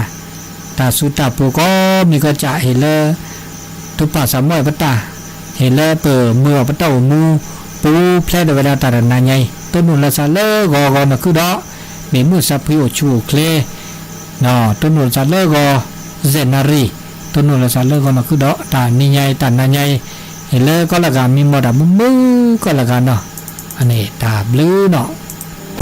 တၢ်စူၤတၢ်ပှိၤကိးမံၤကိးကၢ် ဟ့ၣ်လၢ တိဖၣ်စၢ်မီၢ်အပတၢ် ဟ့ၣ်လၢပမုၢ်အီၣ်ပတၢ်အိၣ်မူ ပူၤဖျဲးဒီးဝဲဒၣ်တၢ်တနၤညါအံၤ တိၢ်နီၣ်လၢသးလၢဂီၤဂီၤနီၢ်ခုၣ်ဒီး မ့ၢ်မုၢ်သးဖှံအိၣ်ဆူၣ်အိၣ်ချ့ တိၢ်နီၣ်လၢသးလၢဂီၤ စဲးနၣ်ရံၣ် တိၢ်နီၣ်လၢသးလၢဂီၤနီၢ်ခုၣ်ဒီး တၢ်နံၤညါအံၤ တၢ်နၤညါအံၤ ဟ့ၣ်လၢကီၢ်လၢဂၤ မ့ၢ်မီၢ်တၢ်မုာ်မုာ်ကီၢ်လၢဂၤနီၤ အန့ၣ်တၢ်ဘျုးနီၤ